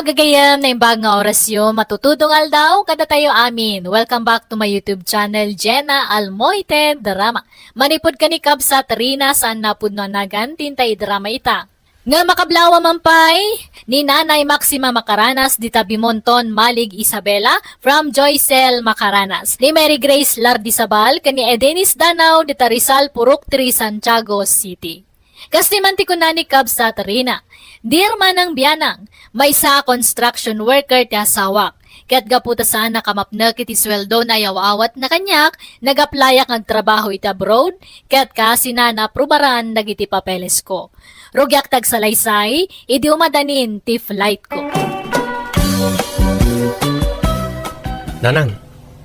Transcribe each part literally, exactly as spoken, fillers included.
Gagayem, naimbag nga orasyo, matutudong aldaw kadatayo amin. Welcome back to my YouTube channel, Jenna Almoite Drama. Manipud ken ni Kabsat Rina, saan napudno a nagan ti inta idrama ita. Nga makablawa man pay, ni Nanay Maxima Macaranas, dita Bimonton, Malig, Isabela, from Joycel Macaranas, ni Mary Grace Lardizabal, ken ni Edenis Danao, dita Rizal, Purok three, Santiago City. Kas ti man ti kuna ni Kabsat Rina, "Dear Manang Bianang, maysa a construction worker ti asawak. Ket gapu ta saan a kamapnek iti sueldona a aw-awatna kaniak, nag-applyak nga agtrabaho iti abroad, ket kaasina naaprubaran dagiti papelesko. Rugiak ti agsalaysay, idi umadanin ti flightko." Nanang,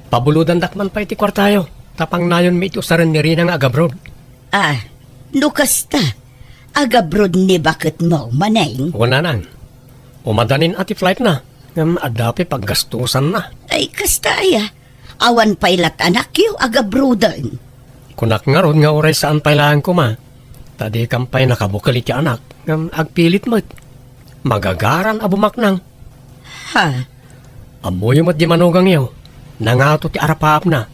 pabulodandak man pay ti kuartayo, ta pangnayonmi iti usaren ni Rina nga agabroad. Ah, no kasta, agabroad ni baketmo, Maneng? Wen, Nanang. Umadanin a ti flightna, ngem adda pay paggastusanna. Ay, kasta aya. Awan pay la't anakyo agabroaden. Kunak ngarud nga uray saan pay laeng koma, ta dikan pay nakabukel iti anak, ngem agpilit met. Magagaran a bumaknang. Ha? Ammoyo met di manugangyo, nangato ti arapaapna.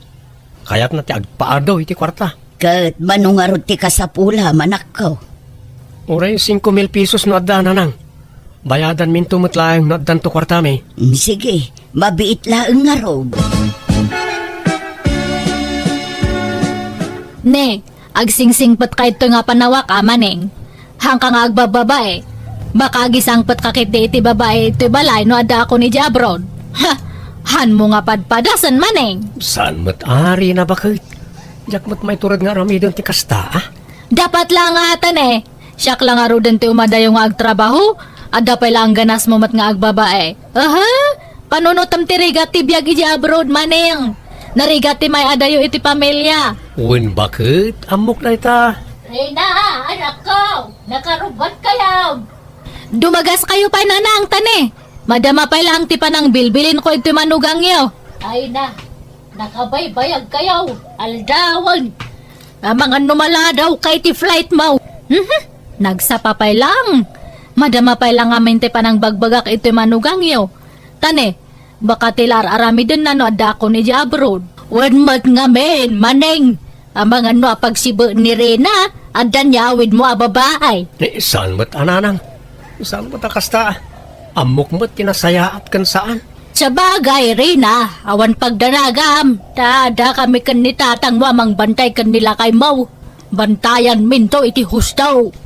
Kayatna ti agpaadu iti kuarta. Ket mano ngarud ti kasapula, manakko? Uray singko mil pesos no adda, Nanang. Bayadanminto met laeng no addanto kuartami. Mm, sige, mabiit laeng ngarud. Ne, agsingsingpet kayto nga panawak a, Maneng. Hanka nga agbababae. Baka agisangpet ka ketdi iti babae iti balay no adda akon iti abroad. Ha! Hanmo nga padpadasen, Maneng. Saan met ari na baket? Diak met maitured nga aramiden ti kasta, ah? Dapat la nga atan, eh. Siak la ngaruden ti umadayo nga agtrabaho. Adda pay la angganasmo met nga agbabae. Aha! Panunotem ti rigat ti biag iti abroad, Maneng. Narigat ti may-adayo iti pamilya. Wen baket, ammok dayta. Rina, anakko, nakarubot kayo. Dumagas kayo pay, Nanang, tani. Madama pay lang ti panangbilbilinko iti manugangyo. Ay na, nakabaybayag kayo, aldawen. Amangan no maladaw kay ti flight mo. Mhm. Nagsapa pay lang. Madama pay lang amin ti panangbagbagak iti manugangyo. Tani, baka ti la ar-aramidenna no adda akon iti abroad. Wen met ngamin, Maneng. Amangan no apagsibe ni Rina, adda ni awidmo a babae. Ni, saan met a, Nanang? Saan met a kasta? Ammok met ti nasayaat ken saan. Sabagay, Rina, awan pagdanagam. Ta adda kami ken ni tatangmo a mangbantay ken ni lakaymo. Bantayanminto iti husto.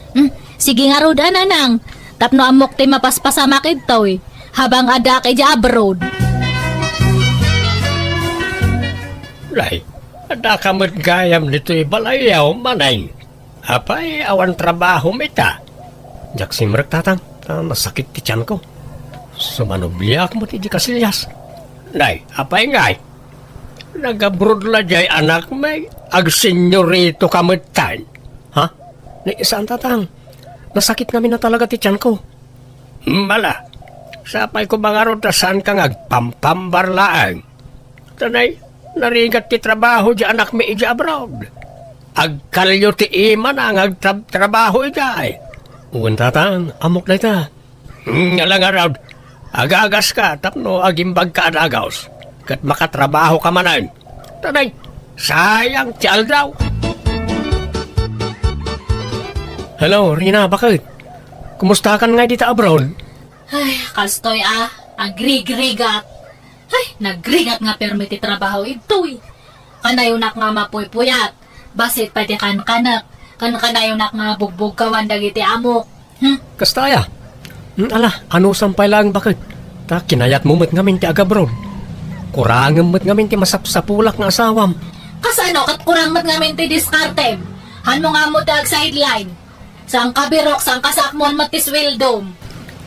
Hmm, sige ngarud a, Nanang, tapno ammok ti mapaspasamak idtoy, habang addaak iti abroad. Nay, adda ka met gayam ditoy balayyo, Maneng. Apay, awan trabahom ita? Diak simrek, Tatang, ta nasakit ti tianko. Sumanubliak met iti kasilias. Nay, apay ngay? Nag-abroad la jay anakmi, agsenyorito ka metten. Ha? Ni, saan, Tatang? Nasakit ngamin a talaga ti tianko. Mala, sapay ko mangarod ta saan ka nga agpampambar laeng. Tanay, narigat ti trabaho di anakmi iti abroad. Agkalyo ti imana nga agtrab-, trabaho idiay. Wen, Tatang, ammok dayta. Hmm, ala ngarud, agagas ka tapno agimbag ka a dagus, ket makatrabaho ka manen. Tanay, sayang ti aldaw. Hello, Rina, baket? Kumusta kan ngay dita abroad? Ay, kastoy a, agrigrigat. Ay, nagrigat nga permi ti trabaho idtoy. Kanayonak nga mapuypuyat. Bassit pay ti kankanek. Kankanayonak nga bugbugkawan dagiti amok. Hmm? Kasta aya? Hmm, ala, anusam pay laeng baket. Ta kinayatmo met ngamin ti agabroad. Kurangem met ngamin ti masapsapulak nga asawam. Kasano ket kurang met ngamin ti diskartem? Hanmo nga ammo ti agsideline. Saan ka birok, saan ka sakmon met ti sweldom?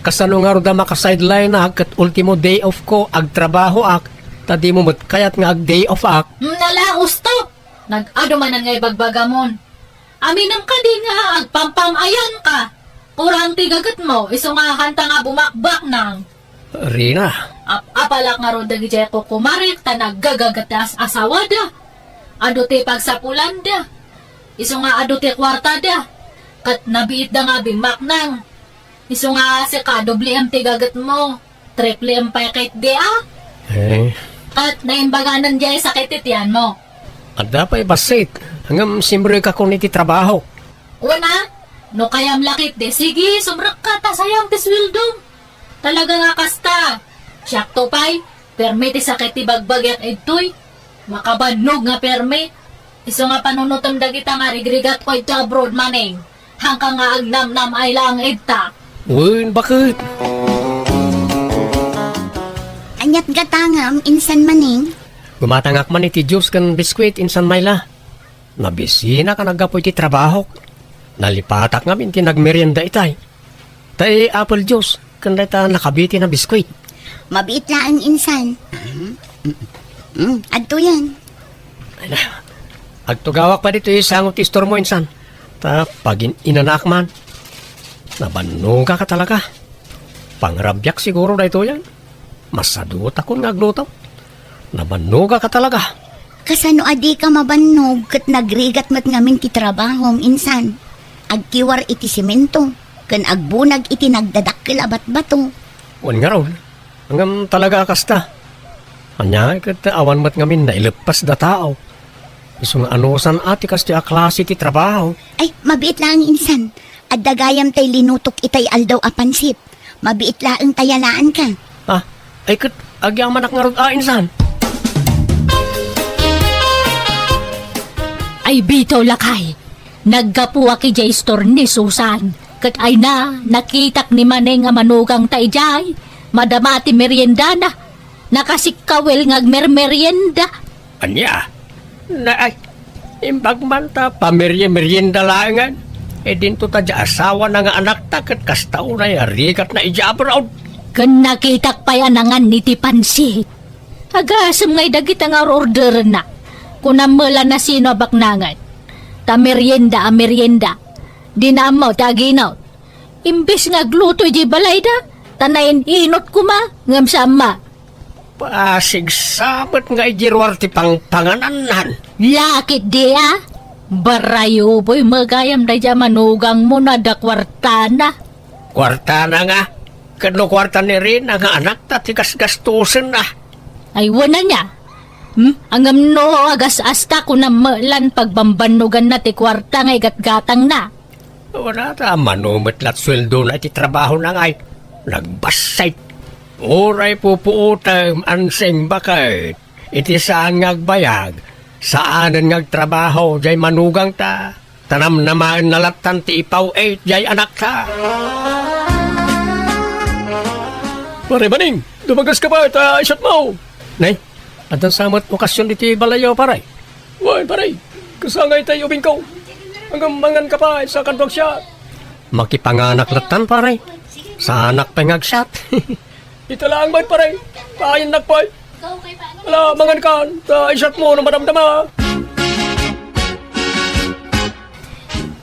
Kasano ngarud a makasideline-ak ket ultimo day off ko, agtrabahoak, ta dimo met kayat nga ag-day off-ak? Hmm, nala, stop! Nag-adu manen nga ibagbagamon. Aminem kadi nga agpampam-ayan ka. Kurang ti gagetmo, isu nga hanta nga bumakbaknang. Rina. Ap-apalak ngarud dagiti kukumarek ta naggagagat ti as-, asawada. Adu ti pagsapulanda. Isu nga adu ti kuartada. Ket nabiitda nga bimmaknang. Isu nga sika, doble M ti gagetmo. Triple M pay ket di, a? Eh. Ket naimbaganan diay sakit ti tianmo. Adda pay bassit. Ngem simrekakon iti trabaho. Wen a, no kayam la ket di, sige, sumrekka ta sayang ti sueldom. Talaga nga kasta. Siakto pay, permi ti sakit ti bagbagiak idtoy. Makabannog nga permi. Isu nga panunotem dagita nga rigrigatko idto abroad, Maneng. Hangka nga agnamnam-ay laeng idta. Wen, baket. Aniat gatangam, insan, Maneng? Gumatangak man iti juice ken biskuit, insan Myla. Nabisinak a naggapu iti trabahok. Nalipatak ngamin ti nagmerienda itay. Tay apple juice, ken dayta nakabiti a biskuit. Mabiit laeng, insan. Mm, adtoyen. Ay na, agtugawak pay ditoy sango ti istormo, insan. Ta pagin-inanak man. Nabannogak a talaga. Pangrabiak siguro daytoyen. Masadutakon nga agluto. Nabannogak a talaga. Kasano a dika mabannog ket nagrigat met ngamin ti trabahom, insan? Agkiwar iti semento, ken agbunag iti nagdadakkel a batbato. Wen ngarud, ngem talaga a kasta. Ania ket awan met ngamin naileppas da tao. Isu nga anusan a ti kastoy a klase ti trabaho. Ay, mabiit laeng, insan. Adda gayam tay linutok itay aldaw a pansit. Mabiit laeng ta yanaanka. Ah, ay ket agyamanak ngarud a, insan. Ay bitaw, lakay. Naggapuak idiay istor ni Susan. Ket ay na, nakitak ni Maneng a manugangta idiay. Madama ti meriendana. Nakasikkawel nga agmermerienda. Ania? Na, ay, imbag man ta pamerye-merienda laengen. E dinto ta diay asawana nga anakta ket kasta unay a rigatna idiay abroad. Ken nakitak pay a nangan iti pansit. Agasem ngay dagita nga or-orderenna. Kunam met la no sino a baknangan. Ta merienda a merienda. Dina ammo ti aginot. Imbes nga agluto idiay balayda, ta nain-inot koma, ngem saan met. Pasigsa met nga idi ruar ti pangpanganannan. Lakit di a? Barayuboy met gayam daydiay a manugangmo no adda kuartana. Kuartana nga? Ket no kuarta ni Rina nga anakta ti gasgastosenna. Ay, wen ania? Hmm? Ngem no agas-asta, kunam met la pagbambannoganna ti kuarta nga igatgatangna. Wen a ta, mano met la ti sueldona iti trabahona ngay. Nagbassit. Uray pupuotem, Ansing, baket. Iti saan nga agbayag, saanen nga agtrabaho diay manugangta. Ta namnamaenna lattan ti ipaw-it diay anakta. Pare Maneng, dumagaska pay ta isatmo. Nay, adda sa met okasion ditoy balayyo, pare? Wen, pare. Kasta ngay tay ubingko. Ngem manganka pay sa kaduak siat. Makipanganak lattan, pare. Saanak pay nga agsiat. Ita laeng met, pare. Kayannak pay. Ala, mangankan. Ta isatmo no madamdama.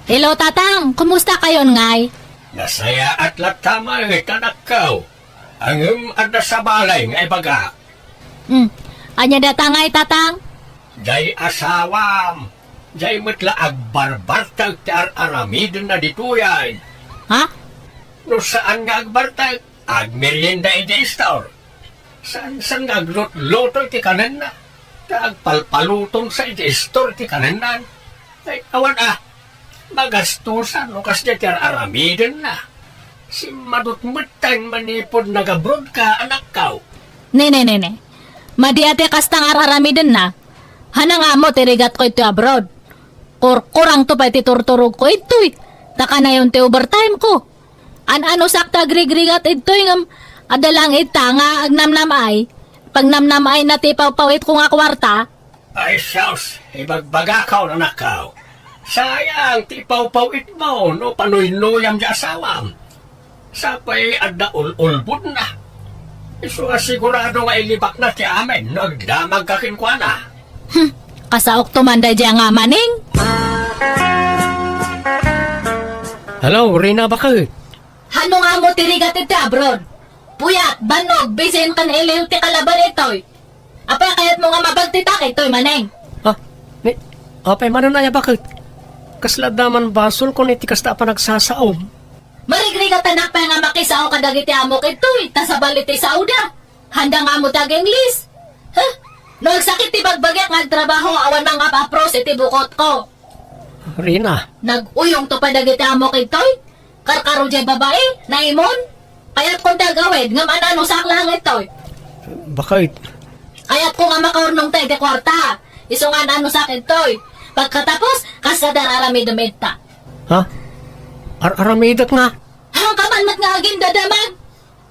Hello, Tatang. Kumusta kayon ngay? Nasayaat latta met, anakko. Ngem adda sa balay nga ibagak. Hmm. Ania dayta ngay, Tatang? Diay asawam. Diay met la agbarbartek ti ar-aramidenna ditoyen. Ha? No saan nga agbartek, agmerienda idiay istor. Saan, saan nga aglutluto iti kanenna? Ta agpalpaluton sa iti istor ti kanennan. Ay, awan a. Magastosan no kasdiay ti ar-aramidenna. Simmadut metten manipud nagabrodka, anakko. Ne, ne, ne, ne. Madi a ti kasta nga ar-aramidenna. Hanang ammo ti rigatko iti abroad. Kurkurangto pay ti turturogko idtoy. Ta kanayon ti overtime ko. An-ano sakta agrigrigat idtoy ngem adda laeng ita nga agnamnam-ay. Pagnamnam-ayna ti pawpawitko nga kuarta. Ay, sus, ibagbagakon, anakko. Sayang ti pawpaw-itmo no panuynuyam diay asawam. Sapay adda ul-ulbodna. Isu a sigurado nga ilibakna ti amin no agdamagka kenkuana. Hmm, kasaokto man daydiay nga Maneng. Hello, Rina, baket? Hanong ammo ti rigat iti abroad? Puyat, bannog, bisin ken iliw ti kalaban itoy. Apay a kayatmo nga mabagtitak itoy, Maneng? Ha? Ni, apay manen aya, baket? Kasla adda man basolkon iti kasta a panagsasaom. Marigrigatanak pay nga makisao kadagiti amok ditoy, ta sabali ti saoda. Handa nga ammo ti ag-Ingles. Huh? No agsakit ti bagbagiak nga agtrabaho, awan mangap-apros iti bukotko. Rina. Nag-uyongto pay dagiti amok ditoy? Karkaro jay babai, naimon? Kayatko ti agawid, ngem an-anusak laeng ditoy. Bakit? Kayatko nga makaurnongta iti kuarta. Isu nga an-anusak ditoy. Pagkatapos, kasta ti ar-aramidem ita. Ha? Ar-aramidek nga? Hangka man met nga agindadamag.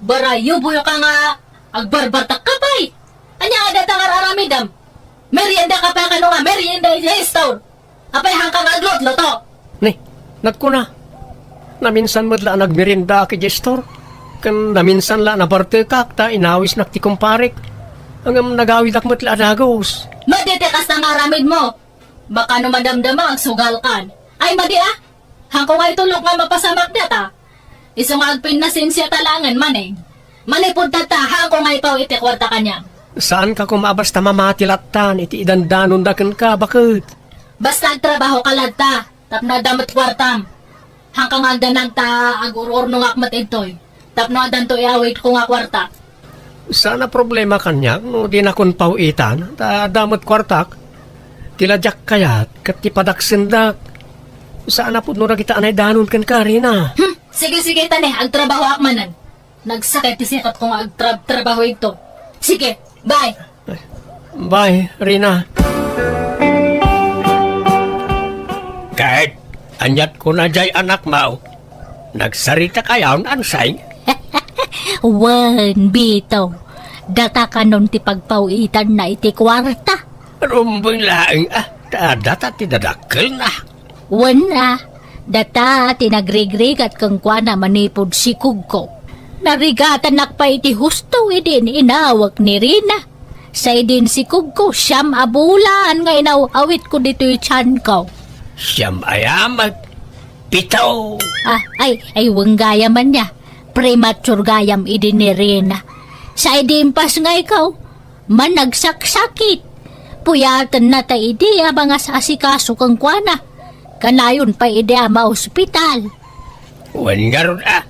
Barayo buyo ka nga agbarbartak ka pay. Ania nga data nga ar-aramidem? Merienda ka pay kano nga merienda iti store. Apay hangka nga aglutluto? Ni, nagkuna. Naminsan met la a nagmeriendaak iti store. Ken naminsan la a nabartekak ta inawisnak ti kumparek. Ngem nagawidak met la a dagus. Madi ti kasta nga aramidmo. Baka no madamdama, agsugalkan. Ay, madi a. Hangko nga itulok nga mapasamak data. Isu nga agpinnasensia ta laengen manen. Manipud data, hangko nga ipaw iti kuarta kaniam. Saanka koma a basta mamati lattan iti idandanonda kenka, baket? Basta agtrabaho ka latta, tapno adda met kuartam. Hangka nga agdanag ta agur-urnongak met ditoy. Tapno addanto iawidko nga kuarta. Saan a problema kaniak no dinakon paw-itan, ta adda met kuartak. Ti la diak kayat ket ti padaksendak. Saan a pudno dagita a naidanon kenka, Rina. Hmm, sige, sige, ta ne, agtrabahoak manen. Nagsakit ti sikatko nga agtrab-, trabaho ito. Sige, bye. Bye, Rina. Ket, aniat kuna jay anakmo? Nagsarita kayon, Ansay? Wen, Bito. Data kanon ti pagpaw-itanna iti kuarta. Rumbeng laeng, ah, ta data ti dadakkelna. Wen a, data ti nagrigrigat kenkuana manipud sikugko. Narigatanak pay iti husto idin inawek ni Rina. Sa idin sikugko, siam a bulan nga inaw-awitko ditoy tianko. Siam a yamek? Pito! Ah, ay, ay, wen gayam ania. Premature gayam idi ni Rina. Sa idi impas nga ikaw, managsaksakit. Puyatenna ta idi a mangas-asikaso kenkuana. Kanayon pay idi a maospital. Wen ngarud a,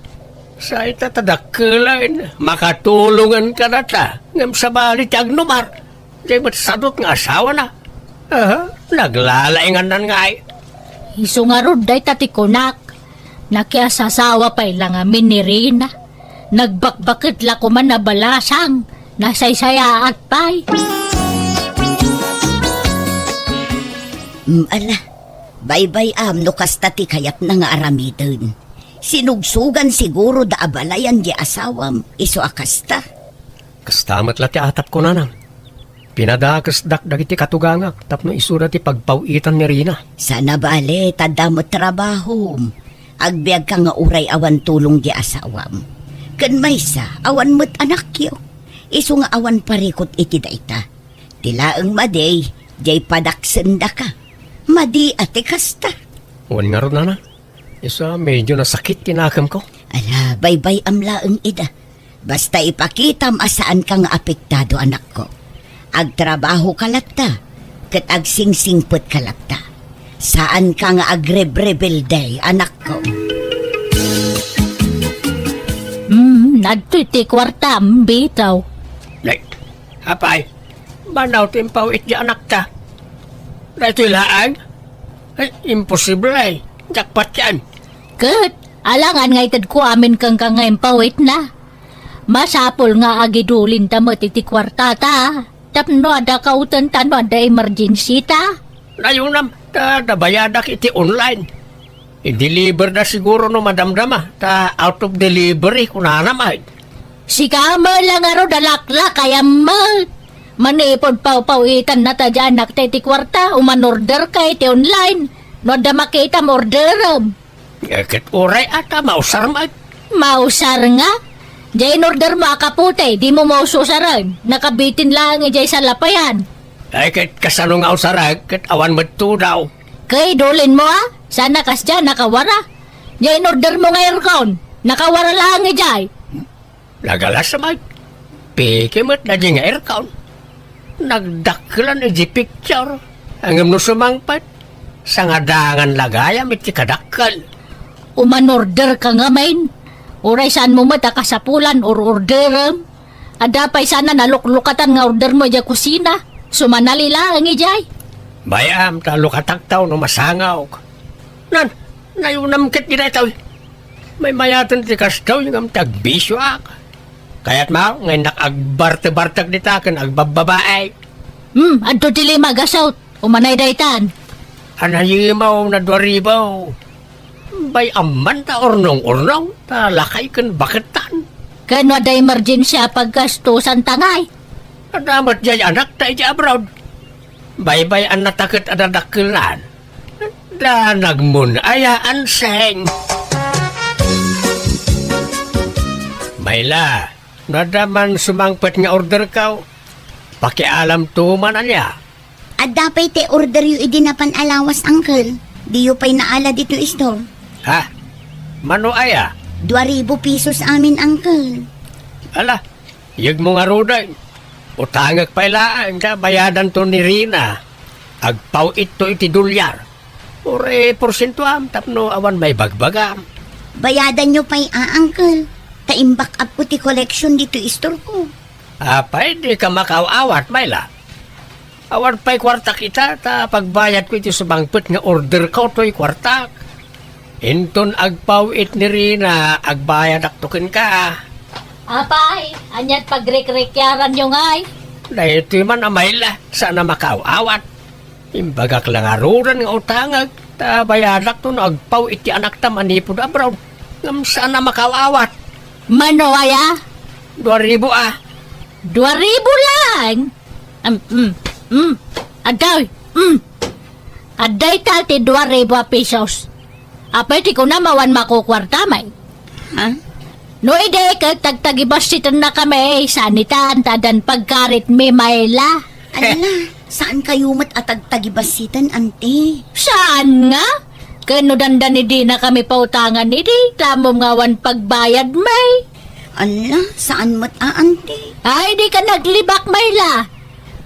sa ita ta dakkelen, makatulongen kadata, ngem sabali ti agnumar, jay met sadut nga asawana. Aha, naglalaingannan ngay. Isu ngarud dayta ti kunak, nakiasasawa pay la ngamin ni Rina. Nagbakbaket la koman a balasang, nasaysayaat pay. Mm, ala, baybay-am no kasta ti kayatna nga aramiden. Sinugsugan siguro da a balayan di asawam, isu a kasta. Kasta met la ti atapko, nanang. Pinadakesdak dagiti katugangak tapno isuda ti pagpaw-itan ni Rina. Sana bale, ta adda met trabahom. Agbiagka nga uray awan tulong di asawam. Ken maysa, awan met anakyo. Isu nga awan parikut iti dayta. Ti laeng madi, jay padaksendaka. Madi a ti kasta. Wen ngarud, nana. Isu a medyo nasakit ti nakemko. Ala, baybay-am laeng ida. Basta ipakitam a saanka nga apektado, anakko. Agtrabahoka latta, ket agsingsingpetka latta. Saanka nga agrebrebelde, anakko. Hmm, adtoy ti kuartam, bitaw. Nay, apay, manaw ti impaw-it ti anakta. Daytoy laeng? Ay, imposible. Jackpot yan. Ket, alangan nga itedko amin kenka nga impaw-itna. Masapul nga agidulinta met iti kuartata. Tapno adda kautenta no adda emergency ta. Dayonam, ta nabayadak iti online. I-deliver da siguro no madamdama, ta out of delivery, kunana met. Sika met la ngarud a laklakayam met. Manipud pawpaw-itanna ta di anakta iti kuarta, uman-order ka iti online. No adda makitam, orderem. Eh, ket uray a ta mausar met. Mausar nga? Diay in-order mo a kapote, dimo maus-usaren. Nakabitin laeng idiay salapayan. Ay, ket kasano nga usarek, ket awan met tudaw. Ket idulin mo, a? Sana kasdiay, nakawara. Diay in-order mo nga aircon. Nakawara laeng idiay. Nagalas met. Peke met daydi nga aircon. Nagdakkelan iti picture. Ngem no sumangpet, sangadangan la gayam iti kadakkel. Uman-order ka ngamin. Uray saanmo met a kasapulan or orderem. Adda pay saan a naluklukatan nga order mo idiay kusina. Sumanali laeng idiay. Bay-am ta lukatakto no masangawk. Nan, nayunam ket daytoy. Maymayaten ti kastoy ngem ti agbisioak. Kayatmo nga innak agbartebartek dita ken agbabbabae. Hmm, adto ti lima gasut. Umanay daytan. Anayimaw na dua ribu. Bay-am man ta urnong-urnong, ta lakay ken bakettan. Ken no adda emergency a paggastusan ta ngay? Adda met diay anakta idiay abroad. Baybay-annata ket adda dakkelan. Da nagmun-ayaan, seng. Mayla, no adda man sumangpet nga orderko, pakialamto man ania. Adda pay ti orderyo idi napan a lawas, uncle. Diyo pay naala ditoy store. Ha? Mano aya? Dua ribu pesos amin, uncle. Ala, yegmo ngaruden. Utangek pay laeng ta bayadanto ni Rina. Agpaw-itto iti dolyar. Uray porsientoam tapno awan maibagbagam. Bayadanyo pay a, uncle. Ta imback-upko ti collection ditoy store ko. Apay, dika makaaw-awat, Mayla? Awan pay kuartak ita, ta pagbayadko iti sumangpet nga orderko toy kuartak. Inton agpaw-it ni Rina, agbayadakto kenka. Apay, aniat pagrikrikyaranyo ngay? Daytoy man a Mayla, saan a makaaw-awat. Imbagak la ngaruden nga utangek, ta bayadakto no agpaw-it ti anakta manipud abroad. Ngem saan a makaaw-awat. Mano aya? Dua ribu a. Dua ribu laeng? Um, um, um. Adda, um. Adda ita ti dua ribu a pesos. Apay ti kunam awan makukuartam, ay? Ha? No idi ket tagtagibassitennakami, saan itan ta addan pagkaritmi, Mayla. Ala, saan kayo met a tagtagibassiten, ante? Saan nga? Ken no dandani dinakami pautangan idi, tamom nga awan pagbayadmi. Ala, saan met a, ante? Ay, dika naglibak, Mayla.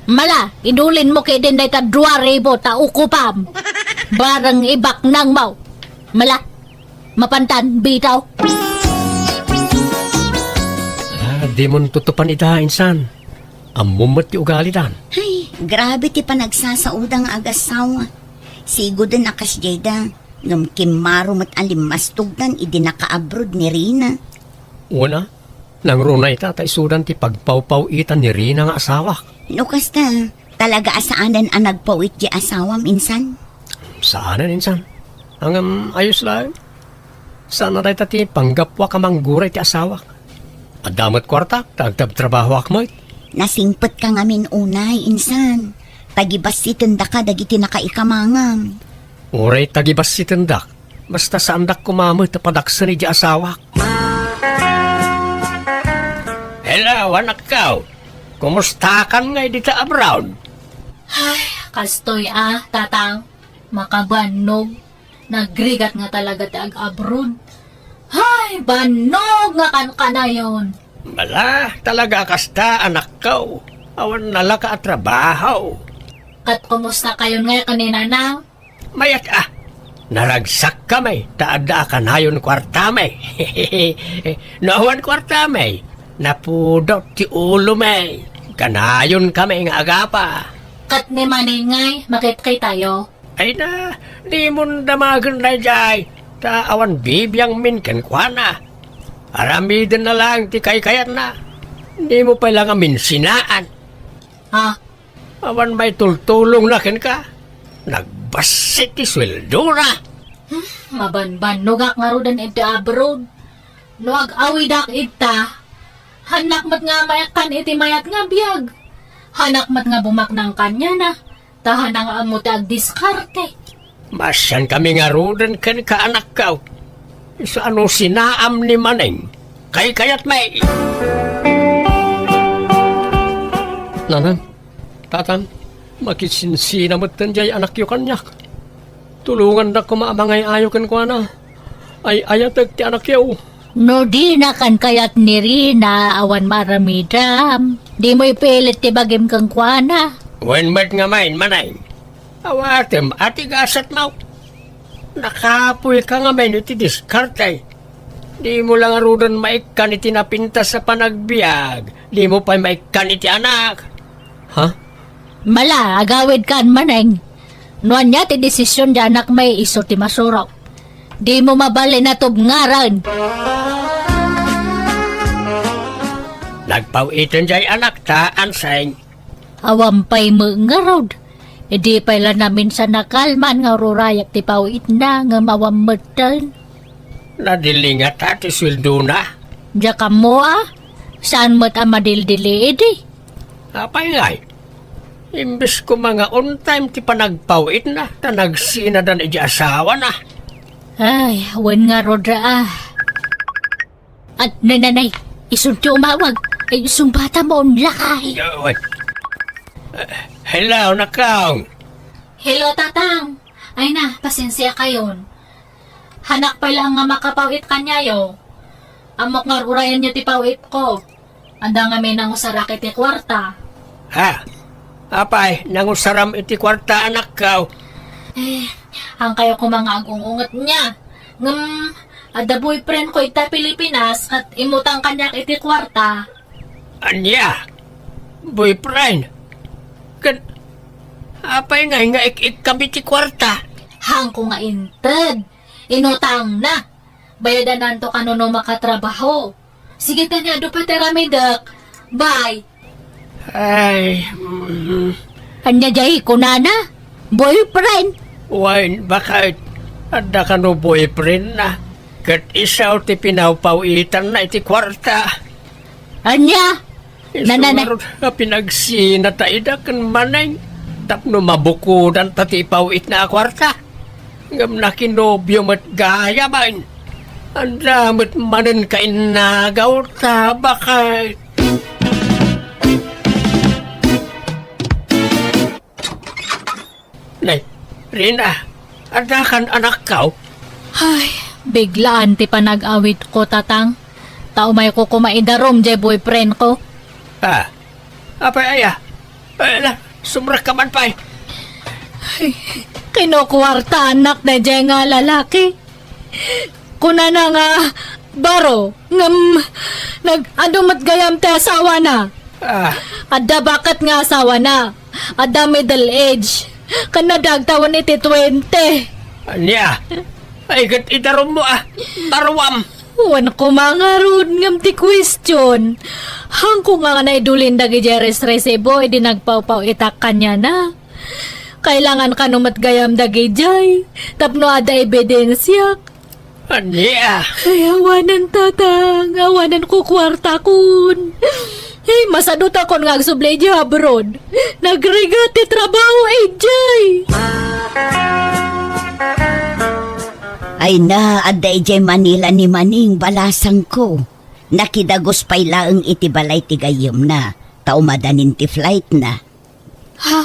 Mala, idulinmo ketdin dayta dua ribu ta ukupam. Bareng ibaknangmo. Mala, mapantan, bitaw. Ah, dimon tutupan ida, insan. Ammom met ti ugalidan. Ay, grabe ti panagsasaoda nga agassawa. Sigoden a kasdiayda, ngem kimmaro met a limmastogdan idi nakaabroad ni Rina. Wen a, nangruna ita ta isudan ti pagpawpaw-itan ni Rina nga asawak. No kasta, talaga a saanen a nagpaw-it ti asawam, insan? Saanen, insan. Ngem ayos laeng. Saan a dayta ti panggapuak a mangguray ti asawak. Adda met kuartak ta agtabtrabahoak met. Nasingpetka ngamin unay, insan. Tagibassitendaka dagiti nakaikamangam. Uray tagibassitendak, basta saandak koma met a padaksen idiay asawak. Hello, anakko. Kumustakan ngay dita abroad? Ay, kastoy a, tatang. Makabannog. Nagrigat nga talaga ti ag-abroad. Hay, bannog nga kankanayon! Bala, talaga a kasta, anakko. Awan nalaka a trabaho. Ket kumusta kayon ngay ken ni Nanang? Mayat a. Naragsak kami, ta adda a kanayon kuartami. No awan kuartami, napudot ti ulomi. Kanayon kami nga agapa. Ket ni Maneng ngay, makitkitayo? Ay na, dimon damagen daydiay, ta awan bibiangmin kenkuana. Aramidenna laeng ti kaykayatna. Dimo pay la ngamin sinaan. Ha? Awan maitultulongna kenka. Nagbassit ti sueldona. Hmm, mabanbannogak ngaruden iti abroad. No ag-awidak ita, hannak met nga maikkan iti mayat nga biag. Hannak met nga bumaknang kaniana, ta hannak nga ammo ti agdiskarte. Masankami ngaruden kenka, anakko. Isu a no sinaam ni Maneng, kaykayatmi. Nanang, tatang, makisinsinameten diay anakyo kaniak. Tulongandak koma a mangay-ayo kenkuana. Ay-ayatek ti anakyo. No dina kankayat ni Rina, awan maaramidam. Dimo ipilit ti bagim kenkuana. Wen met ngamin, Maneng. Awatem a ti gasatmo. Nakapoyka ngamin iti diskarte. Dimo la ngaruden maikkan iti napintas a panagbiag. Dimo pay maikkan iti anak. Ha? Mala, agawidkan, Maneng. No ania ti desisyon ti anakmi, isu ti masurok. Dimo mabalin a tubngarem. Nagpaw-iten jay anakta, Anseng. Awan pay met ngarud. Idi pay la naminsan a kalman nga ururayak ti paw-itna ngem awan metten. Nadili ngata ti sueldona? Diak ammo a. Saan met a madildili idi? Apay ngay? Imbes koma nga on time ti panagpaw-itna, ta nagsinadan iti asawana. Ay, wen ngarud a. At nananay, isun ti umawag. Ay, sumbata mo, lakay. Yoy. Hello, Nakang. Hello, Tatang. Ay na, pasensia kayon. Hanak pay lang nga makapaw-it kaniayo. Ammok nga urayanyo ti paw-it ko. Adda ngamin nangusarak iti kuarta. Ha? Apay, nangusaram iti kuarta, anakko? Eh, haankayo koma nga agung-unget nia. Ngem, adda boyfriend ko ita Pilipinas, ket imutang kaniak iti kuarta. Ania? Boyfriend? Ket, apay ngay nga ik-ikkam iti kuarta? Haanko nga inted. Inutangna. Bayadananto kano no makatrabaho. Sige, kaniado pay ti aramidek. Bye. Ay, mm. Ania jay kunana? Boyfriend? Wen, baket, adda kano boyfriend na. Ket isu ti pinawpaw-itanna iti kuarta. Ania? Isu ngarud a pinagsinata ida ken Maneng tapno mabukodanta ti ipaw-itna a kuarta. Ngem nakinobio met gayamen. Adda met manen kainnagaw ta baket. Nay, Rina, adda kan anakko? Ay, biglaan ti panag-awidko, Tatang. Ta umayko koma idarum jay boyfriend ko. Ah, apay aya? Ay, ala, sumrekka man pay. Ay, kinukuartaanak dayjay nga lalaki. Kunana nga baro, ngem nag-adu met gayam ti asawana. Ah. Adda baket nga asawana. Adda middle age. Ken adda agtawen iti twenty. Ania? Ay, ket idarummo a. Baruam. Wen koma ngarud ngem ti question. Haanko nga naidulin dagijay resresibo idi nagpawpaw-itak kaniana. Kailangan kano met gayam dagijay tapno adda ebidensiak. Ania? Ay, awanen, Tatang. Awanen ko kuartakon. Ay, masadutakon nga agsubli idiay abroad. Nagrigat ti trabaho idiay. Ay na, adda idiay Manila ni Maneng, balasangko. Nakidagus pay laeng iti balay ti gayyemna, ta umadanin ti flightna. Ha?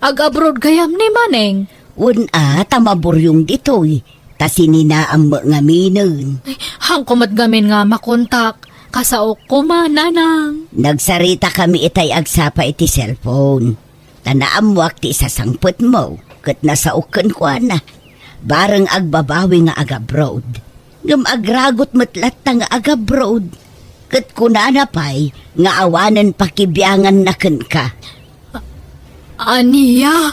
Ag-abroad gayam ni Maneng? Wen a, ta maburyong ditoy, ta sininaam met ngaminen. Ay, haanko met ngamin nga makontak. Kasaok koma, Nanang. Nagsaritakami itay agsapa iti cellphone. Ta naammoak ti isasangpetmo, ket nasaok kenkuana. Bareng agbabawi nga agabroad. Ngem agragot met latta nga agabroad. Ket kunana pay nga awanen pakibianganna kenka. Ania?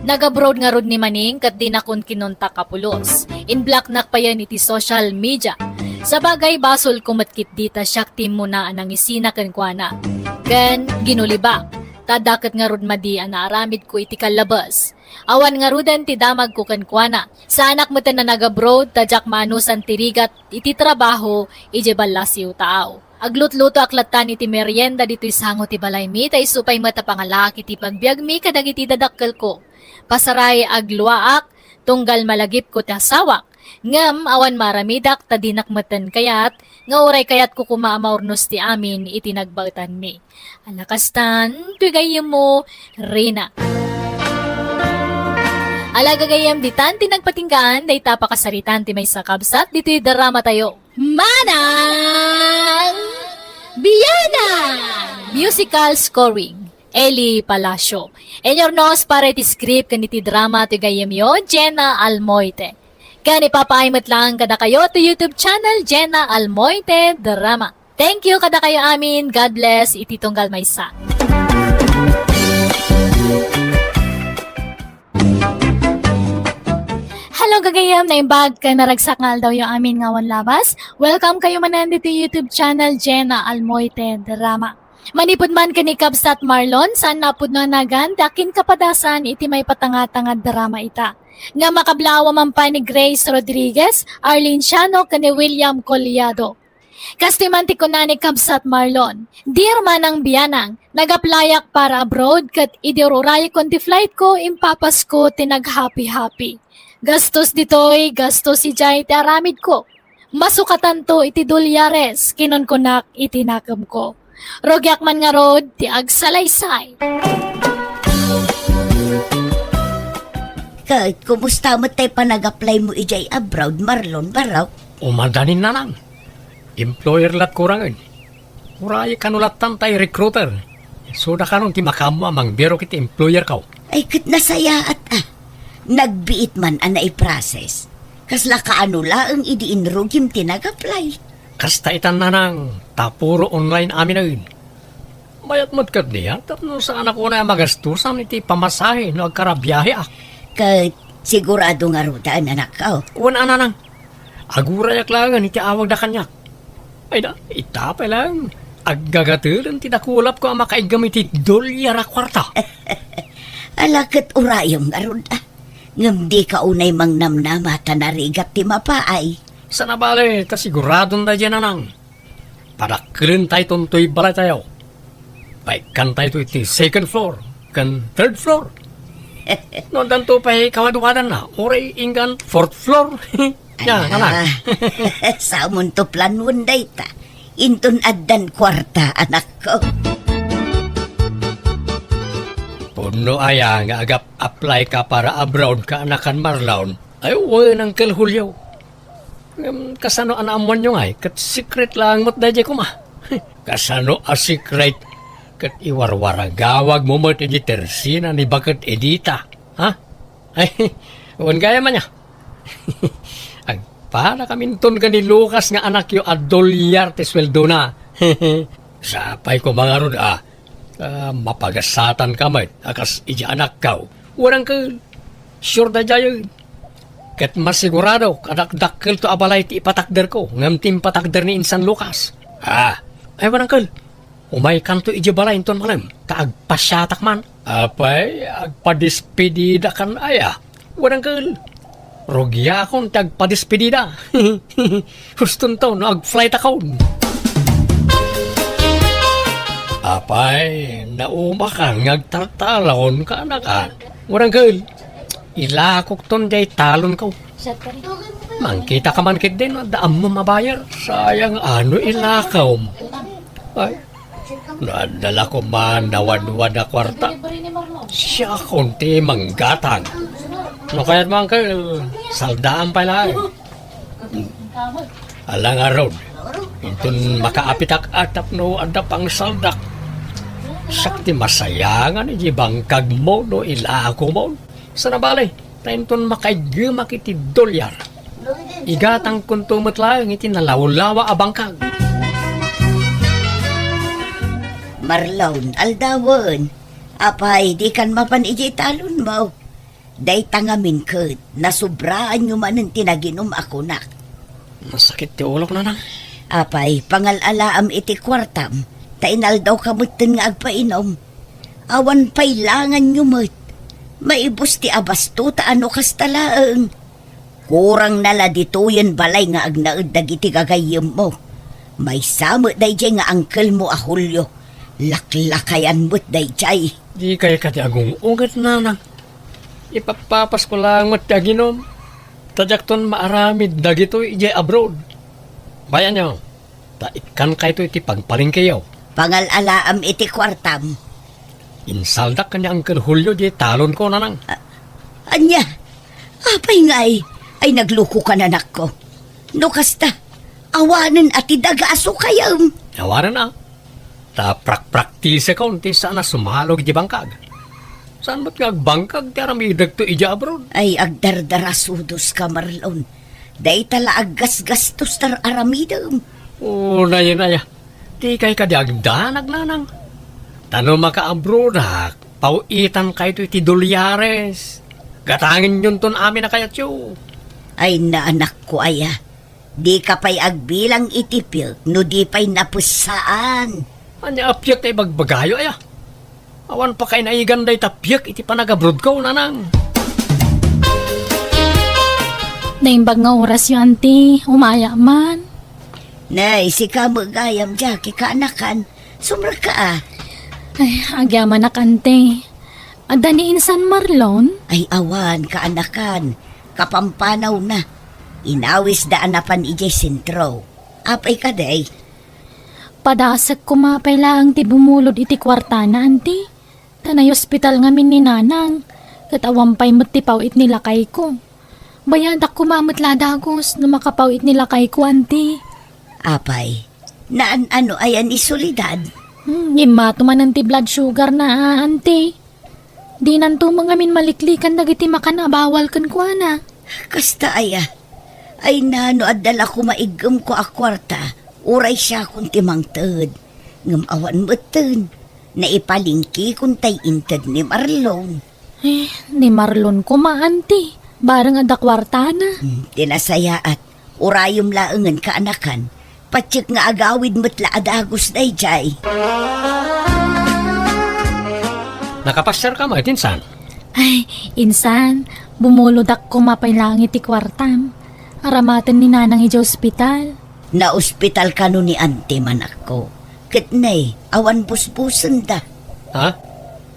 Nag-abroad ngarud ni Maneng ket dinakon kinontak a pulos. In-blocknak payen iti social media. Sabagay, basolko met ketdi ta siak ti immuna a nangisina kenkuana. Ken ginulibak, ta adda ket ngarud madi a naaramidko iti kallabes. Awan ngaruden ti damagko kenkuana. Saanak metten a nag-abroad ta diak maanusan ti rigat iti trabaho idiay ballasiw taaw. Aglutlutoak lattan iti merienda ditoy sango ti balaymi ta isu pay met a pangalaak iti pagbiagmi kadagiti dadakkelko. Pasaray, agluaak, tunggal malagipko ti asawak. Ngem awan maaramidak ta dinak metten kayat nga uray kayatko koma a maurnos ti amin iti nagbaetanmi. Ala kastan, ti gayyemmo, Rina. Ala gagayyem, ditan ti nagpatinggaan dayta a pakasaritaan ti maysa a kabsat ditoy dramatayo. Manang Bianang! Musical scoring. Eli Palacio. Inurnos para iti script ken iti drama ti gayyemyo, Jenna Almoite. Ken ipapaay met laeng kadakayo ti YouTube channel, Jenna Almoite Drama. Thank you kadakayo amin. God bless iti tunggal maysa. Hello, gagayyem, naimbag ken naragsak nga aldawyo amin nga awan labas. Welcome kayo manen ditoy YouTube channel, Jenna Almoite Drama. Manipud man ken ni Kabsat Marlon, saan napudno a nagan ti akin kapadasan iti maipatangatanga drama ita. Nga makablaawa man pay ni Grace Rodriguez, Arlene Siano, ken ni William Collado. Kastoy man ti kuna ni Kabsat Marlon, "Dear Manang Bianang, nag-applyak para abroad ket idi ururayekon ti flight ko, impapasko ti naghappy-happy. Gastos ditoy, gastos idiay ti aramid ko. Masukatanto iti dolyares," kinunkunak iti nakemko. Rugiak man ngarud ti agsalaysay. Ket, kumusta met tay panag-apply mo idiay abroad, Marlon, barok? Umadanin, nanang. Employer lat kurangen. Uray kano lattan tay recruiter. Isuda kanon ti makaammo a mangbirok iti employer ko. Ay, ket nasayaat a. Nagbiit man a naiprocess. Kasla kaano laeng idi inrugim ti nag-apply? Kasta itan, nanang, ta puro online aminen. Mayat met ket diay, tapno saanak unay a magastosan iti pamasahe no agkarabiaheak. Ket sigurado ngaruden, anakko? Wen a, nanang. Agurayak laengen iti awagda kaniak. Ay da, ita pay laeng. Aggagateden ti dakulapko a makaiggem iti dolyar a kuarta. Ala ket urayem ngarud a. Ngem dika unay mangnamnama ta narigat ti mapaay. Saan a bale, ta siguradon daydiay, nanang. Padakkelentayton toy balaytayo. Paikkantayto iti second floor ken third floor. No addanto pay kawadwadanna, uray inggan fourth floor. Ya, ala, nanang. Samonto planuon dayta. Inton addan kuarta, anakko. Pudno aya nga agap-apply ka para abroad ka, anakan Marlon? Ay, wen, Uncle Julio. Ngem kasano a naammoanyo ngay ket secret laeng met daydiay koma? Kasano a secret? Ket iwarwaragawagmo met iti tersina ni baket Edita, ha? Ay, wen gayam ania. Agpanakaminton ken ni Lucas nga anakyo a dolyar ti sueldona. Sapay koma ngarud a, a, mapagasatanka met a kas idiay anakko. Wen, uncle, sure daydiayen. Ket masiguradok a dakdakkelto a balay ti ipatakderko ngem ti impatakder ni insan Lucas. Ah, ay, wen, uncle, umaykanto idiay balay inton malem ta agpasiatak man. Apay, agpadespedidakan aya? Wen, uncle, rugiakon ti agpadespedida. Hustonto no agflightakon. Apay, naumakan nga agtaltalon ka, anaka. Wen, uncle, ilakokton diay talonko. Mangkitaka man ketdin, adda ammom a buyer. Sayang a no ilakawm. Ay, no adda la koma nawadwad a kuarta, siakon ti manggatang. No kayatmo, uncle, saldaam pay laeng. Ala ngarud, inton makaapitak a tapno adda pangsaldak, siak ti masayangan iti bangkagmo no ilakomon. Saan a bale, ta inton makaiggemak iti dolyar, igatangkonto met laeng iti nalawlawa a bangkag. Marlon, aldawen. Apay, dikan mapan idiay talonmo? Dayta ngamin ket, nasubraanyo manen ti naginum a kunak. Nasakit ti ulok, nanang. Apay, pangal-alaam iti kuartam, ta inaldawka metten nga agpainum. Awan pay langanyo met. Maibus ti abasto ta no kasta laeng. Kurangna la ditoyen balay nga agnaed dagiti gagayyemmo. Maysa met daydiay nga angkelmo a Julio. Laklakayan met daydiay. Dikay kadi agung-unget, nanang. Ipappapasko laeng met ti aginum. Ta diakton maaramid dagitoy idiay abroad. Bayanyo, ta ikkankayto iti pagpalengkeyo. Pangal-alaam iti kuartam. Insaldak ken ni Uncle Julio diay talonko, nanang. A-, ania? Apay ngay? Ay, naglukokan, anakko. No kasta, awanen a ti dagasokayem. Awanen a. Ta prakpraktisekon ti saan a sumalog iti bangkag. Saan met nga agbangkag ti aramidekto idiay abroad? Ay, agdardarasudoska, Marlon. Dayta la aggasgastos ti ar-aramidem. O, naya, naya. Dikay kadi agdanag, nanang. Ta no makaabroadak, paw-itankayto iti dolyares. Gatangenyonton amin a kayatyo. Ay, naanakko aya. Dika pay agbilang iti piek no di pay napessaan. Ania a piek ti ibagbagayo, aya? Awan pakainaigan dayta piek iti panagabrodko, nanang. Naimbag nga orasyo, anti. Umaya man. Nay, sika met gayam, Jackie, kaanakan. Sumrekka, a. Ay, agyamanak, anti. Adda ni insan Marlon? Ay, awan, kaanakan. Kapampanawna. Inawisda a napan idiay sentro. Apay kadi? Padasek koma pay laeng ti bumulod iti kuartana, anti. Ta naiospital ngamin ni nanang, ket awan pay met ti paw-it ni lakayko. Bayadak koma met la dagus no makapaw-it ni lakayko, anti. Apay, naan-ano aya ni Soledad? Hmm, immato manen ti blood sugar na, anti. Dinanto met ngamin maliklikan dagiti makan a bawal kenkuana. Kasta aya? Ay na, no adda la koma iggemko a kuarta, uray siakon ti mangted. Ngem awan metten, naipalingkikon tay inted ni Marlon. Eh, ni Marlon koma, anti. Bareng adda kuartana. Hmm, ti nasayaat. Urayem laengen, kaanakan. Patiek nga agawid met la a dagus daydiay. Nakapasiarka met, insan? Ay, insan, bumulodak koma pay laeng iti kuartam. Aramaten ni nanang idiay ospital. Naospital kano ni anti, anakko? Ket ne, awan busbusenda. Ha?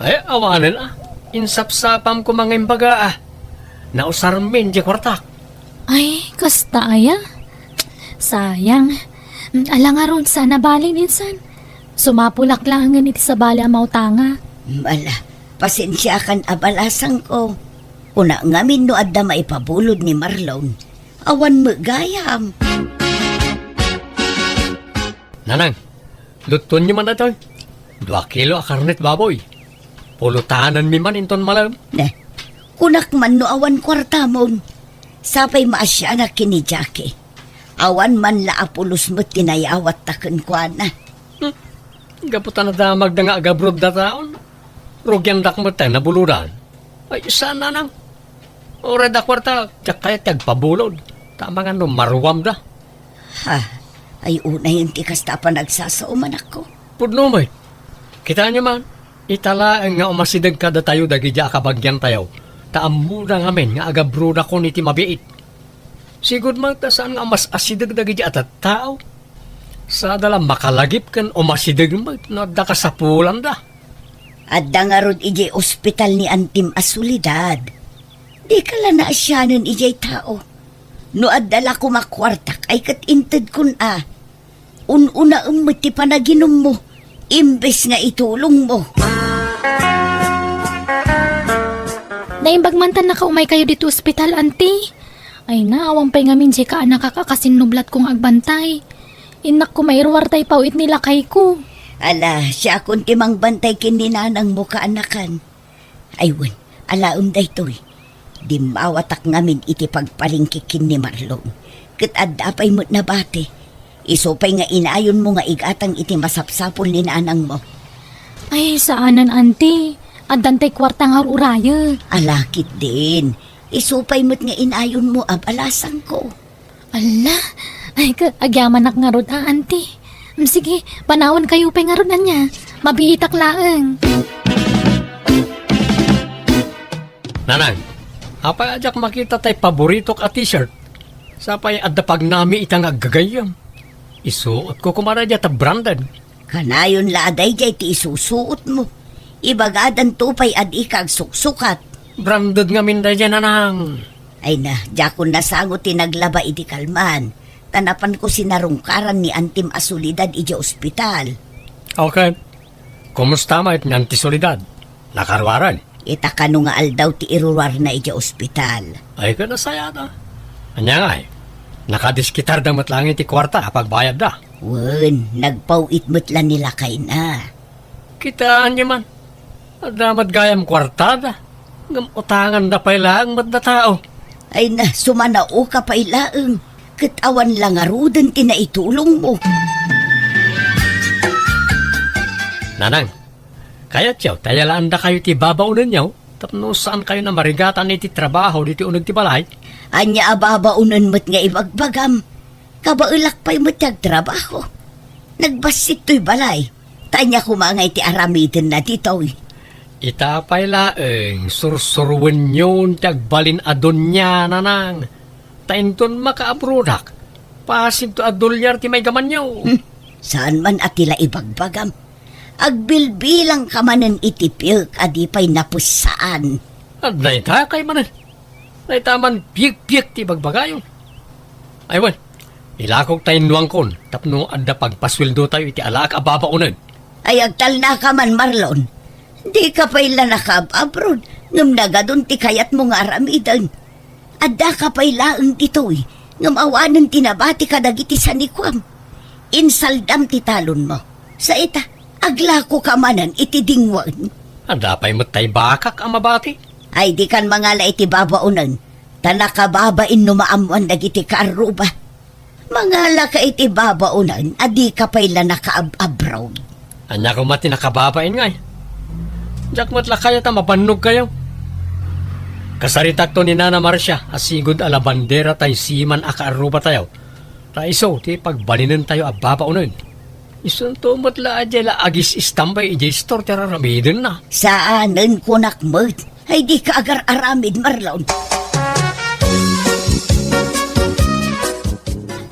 Ay, awanen a. Insapsapam koma nga imbaga a. Nausarmin diay kuartak. Ay, kasta aya? Sayang. Ala ngarud, saan a balin, insan. Sumapulak laengen iti sabali a mautanga. Ala, pasensiakan a balasangko. Kuna ngamin no adda maipabulod ni Marlon. Awan met gayam. Nanang, luttonyo man daytoy. Dua kilo a karnet baboy. Pulotanenmi man inton malem. Ne, kunak man no awan kuartamon. Sapay maasianak ken ni Jackie. Awan man la a pulos met ti nayawatta kenkuana. Hmm. Gapu ta nadamagda nga agabrodda taon. Rugiandak met ta nabulodan. Ay, saan, nanang? Uray adda kuarta, diak kayat ti agpabulod. Ta amangan no maruamda. Ha, ay unayen ti kasta a panagsasaom, anakko. Pudno met. Kitaenyo man, ita laeng nga umasideg kadatayo dagidi a kabagiantayo, ta ammoda ngamin nga agabrodakon iti mabiit. Sigud met ta saan nga umas-asideg dagidi a tattao. Sada la makalagip ken umasideg met no adda kasapulanda. Adda ngarud idiay ospital ni antim a Soledad. Dika la naasianen idiay tao. No adda la koma kuartak ay ket intedkon a. Un-unaem met ti panaginummo, imbes nga itulongmo. Naimbag man ta nakaumaykayo ditoy ospital, anti. Ay na, awan pay ngamin diay kaanakak a kasinnublatko nga agbantay. Innak koma iruar tay paw-it ni lakayko. Ala, siakon ti mangbantay ken ni nanangmo, kaanakan. Ay wen, alaem daytoy. Dimmawatak ngamin iti pagpalingki ken ni Marlon. Ket adda pay met nabati. Isu pay nga inayonmo nga igatang iti masapsapul ni nanangmo. Ay, saanen, anti. Addan tay kuarta nga ur-urayek. Ala, ketdin. Isu pay met nga inayonmo a balasangko. Ala, ay, ka-, agyamanak ngarud a, anti. Mm, sige, panawankayo pay ngarud ania. Mabiitak laeng. Nanang, apay a diak makita tay paboritok a t-shirt? Sapay adda pagnami ita nga aggagayyem. Isuotko koma daydiay ta branded. Kanayon la a daydiay ti isusuotmo. Ibagadanto pay a dika agsuksukat. Branded ngamin daydiay, nanang. Ay na, diakon nasango ti naglaba iti kalman. Ta napanko sinarungkaran ni antim a Soledad idiay ospital. Okay. Kumusta met ni Anti Soledad? Nakaruaren? Ita kano nga aldaw ti iruruarna idiay ospital. Ay, ket nasayaat a. Ania ngay? Nakadiskitarda met laeng iti kuarta a pagbayadda. Wen, nagpaw-it met la ni lakayna. Kitaenyo man, adda met gayam kuartada, ngem utanganda pay laeng met da tao. Ay na, sumanaoka pay laeng, ket awan la ngaruden ti naitulongmo. Nanang, kayatyo ta yalaandakayo ti babaonenyo tapno saankayon a marigatan iti trabaho ditoy uneg ti balay? Ania a babaonen met nga ibagbagam? Kabaelak pay met ti agtrabaho. Nagbassit toy balay. Ta ania koma nga iti aramidenna ditoy? Ita pay laeng, sursuruenyon ti agbalin a donia, nanang. Ta inton makaabrodak, pasinto a dolyar ti maigamanyo. Hmm, saan man a ti la ibagbagam. Agbilbilangka manen iti piek a di pay napessaan. Adda ita kay manen. Dayta man piekpiek ti ibagbagayo. Ay wen, ilakok ta innuangkon tapno adda pagpasueldotayo iti alaak a babaonen. Ay agtalnaka man, Marlon. Dika pay la nakaab-abroad, ngem nagadun ti kayatmo nga aramiden. Addaka pay laeng ditoy, ngem awanen ti nabati kadagiti sanikuam. Insaldam ti talonmo. Sa ita, aglakoka manen iti dingwen. Adda pay met tay bakak a mabati. Ay, dikan mangala iti babaonen, ta nakababain no maammoan dagiti kaarruba. Mangalaka iti babaonen a dika pay la nakaab-abroad. Ania koma ti nakababain ngay? Diak met la kayat a mabannogkayo. Kasaritakto ni Nana Marcia a sigud a labandera tay siman a kaarrubatayo. Ta isu ti pagbalinentayo a babaonen. Isunto met la a diay la agis-istambay idiay istor ti araramidenna. Saanen kunak met. Ay, dika agar-aramid, Marlon.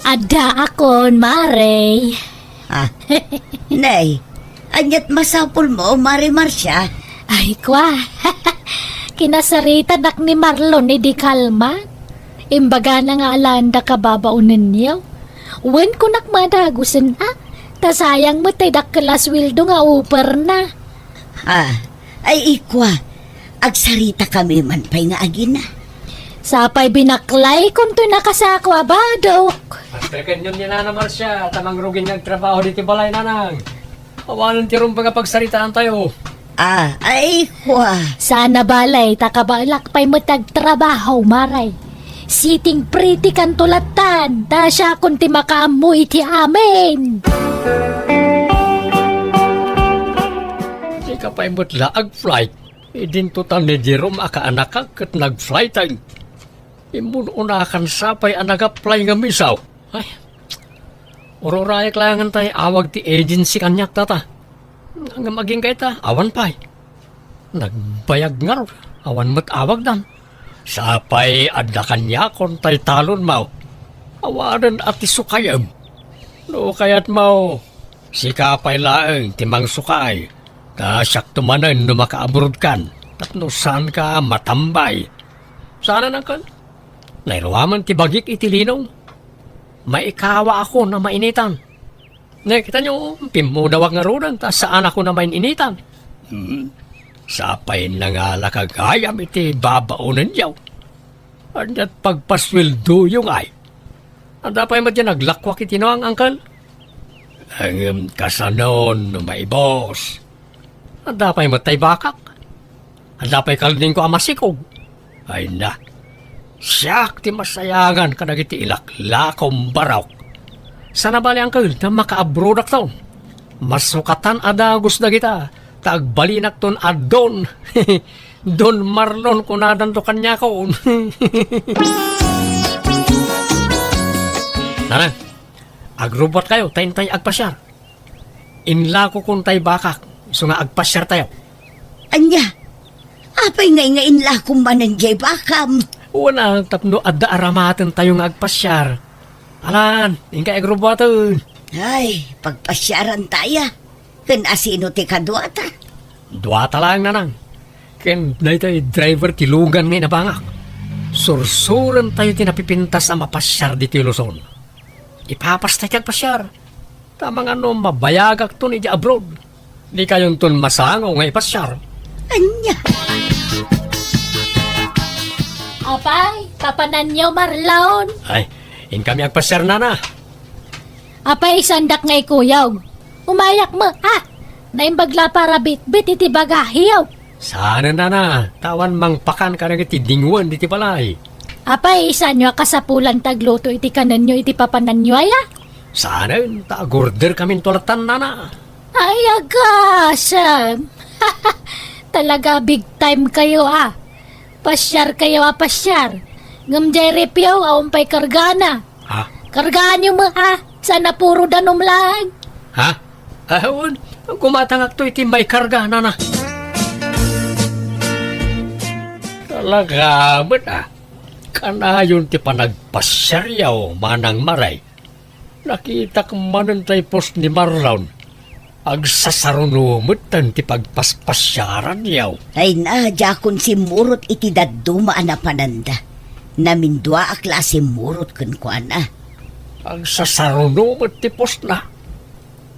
Addaakon, Mare. Ah, nay, aniat masapulmo, Mare Marcia? Ay, kwa. Kinasaritadak ni Marlon idi kalman. Imbagana nga alaanda kababaonenyo. Wen kunak madagusen a, ta sayang met tay dakkel a sueldo nga uperna. Ah, ay ikwa, agsaritakami man pay nga agina. Sapay binaklaykon toy nakasako a badok. Agpekenyon ni Nana Marcia, ta mangrugin nga agtrabaho ditoy balay, nanang. Awanen ti rumbeng a pagsaritaantayo. Ah, ay, kwa. Saan a bale, ta kabaelak pay met ti agtrabaho, Mare. Sitting pretty kanto lattan, ta siakon ti makaammo iti amin. Dika pay met la ag-flight. Idinto ta ni Jerome a kaanakak ket nag-flighten. Immun-unakan sapay a nag-apply nga misaw. Ay, ururayek laengen tay awag ti agency kaniak dayta. Ngem agingga ita, awan pay. Nagbayag ngarud, awan met awagdan. Sapay adda kaniakon tay talonmo. Awanen a ti sukayem. No kayatmo, sika pay laeng ti mangsukay. Ta siakto manen no makaabrodkan, tapno saanka matambay. Saanen, uncle? Nairuamen ti bagik iti linaw. Maikawaakon a mainitan. Ne, kitaenyo, pimmudawak ngaruden ta saanakon a main-initan. Hmm. Sapay nangalaka gayam iti babaonenyo. Aniat pagpasueldoyo ngay? Adda pay met diay naglakuak iti nuang, uncle? Ngem kasanon no maibus? Adda pay met tay bakak? Adda pay kaldingko a masikog? Ay na, siak ti masayangan kadagiti ilaklakon barok. Saan a bale, uncle, ta makaabrodakton. Masukatan a dagus dagita, ta agbalinakton a Don. Don Marlon kunadanto kaniakon. Nana, agrubbuatkayo, ta intay agpasiar. Inlakokon tay bakak, isu nga agpasiartayo. Ania? Apay ngay nga inlakom manen jay bakam? Wen a, tapno adda aramatentayo nga agpasiar. Alan, inka agrubbuaten. Ay, pagpasiarantaya. Ken asino ti kaduata? Duata laeng, nanang. Ken daytoy driver ti lugan nga inabangak. Sursurentayo ti napipintas a mapasiar ditoy Luzon. Ipapastay ti agpasiar. Ta amangan no mabayagakton idiay abroad. Dikayonton masango nga ipasiar. Ania? Apay, papananyo, Marlon? Ay, inkami agpasiar, nana. Apay, isandak nga ikuyog. Umayak met, a. Naimbag la para bitbit iti bagahiyo. Saan, nana, ta awan mangpakan kadagiti dingwen diti balay. Apay, isaanyo a kasapulan ti agluto iti kanenyo iti papananyo aya? Saan, ta agorder kamin tulatan, nana. Ay, agasem. Talaga big time kayo, a. Pasiar kayo a pasiar. Ngem jay refyo, awan pay kargana. Ha? Kargaanyo met, a. Saan a puro danum laeng. Ha? Awan, gumatangakto iti maikarga, nana. Talaga met, a. Kanayon ti panagpasiaryo, Manang Maray. Nakitak manen tay pos ni Marlon. Agsasaruno metten ti pagpaspasiaranyo. Ay na, diakon simmurot iti dadduma a napananda. Naminduaak la a simmurot kenkuana. Agsasaruno met ti posna.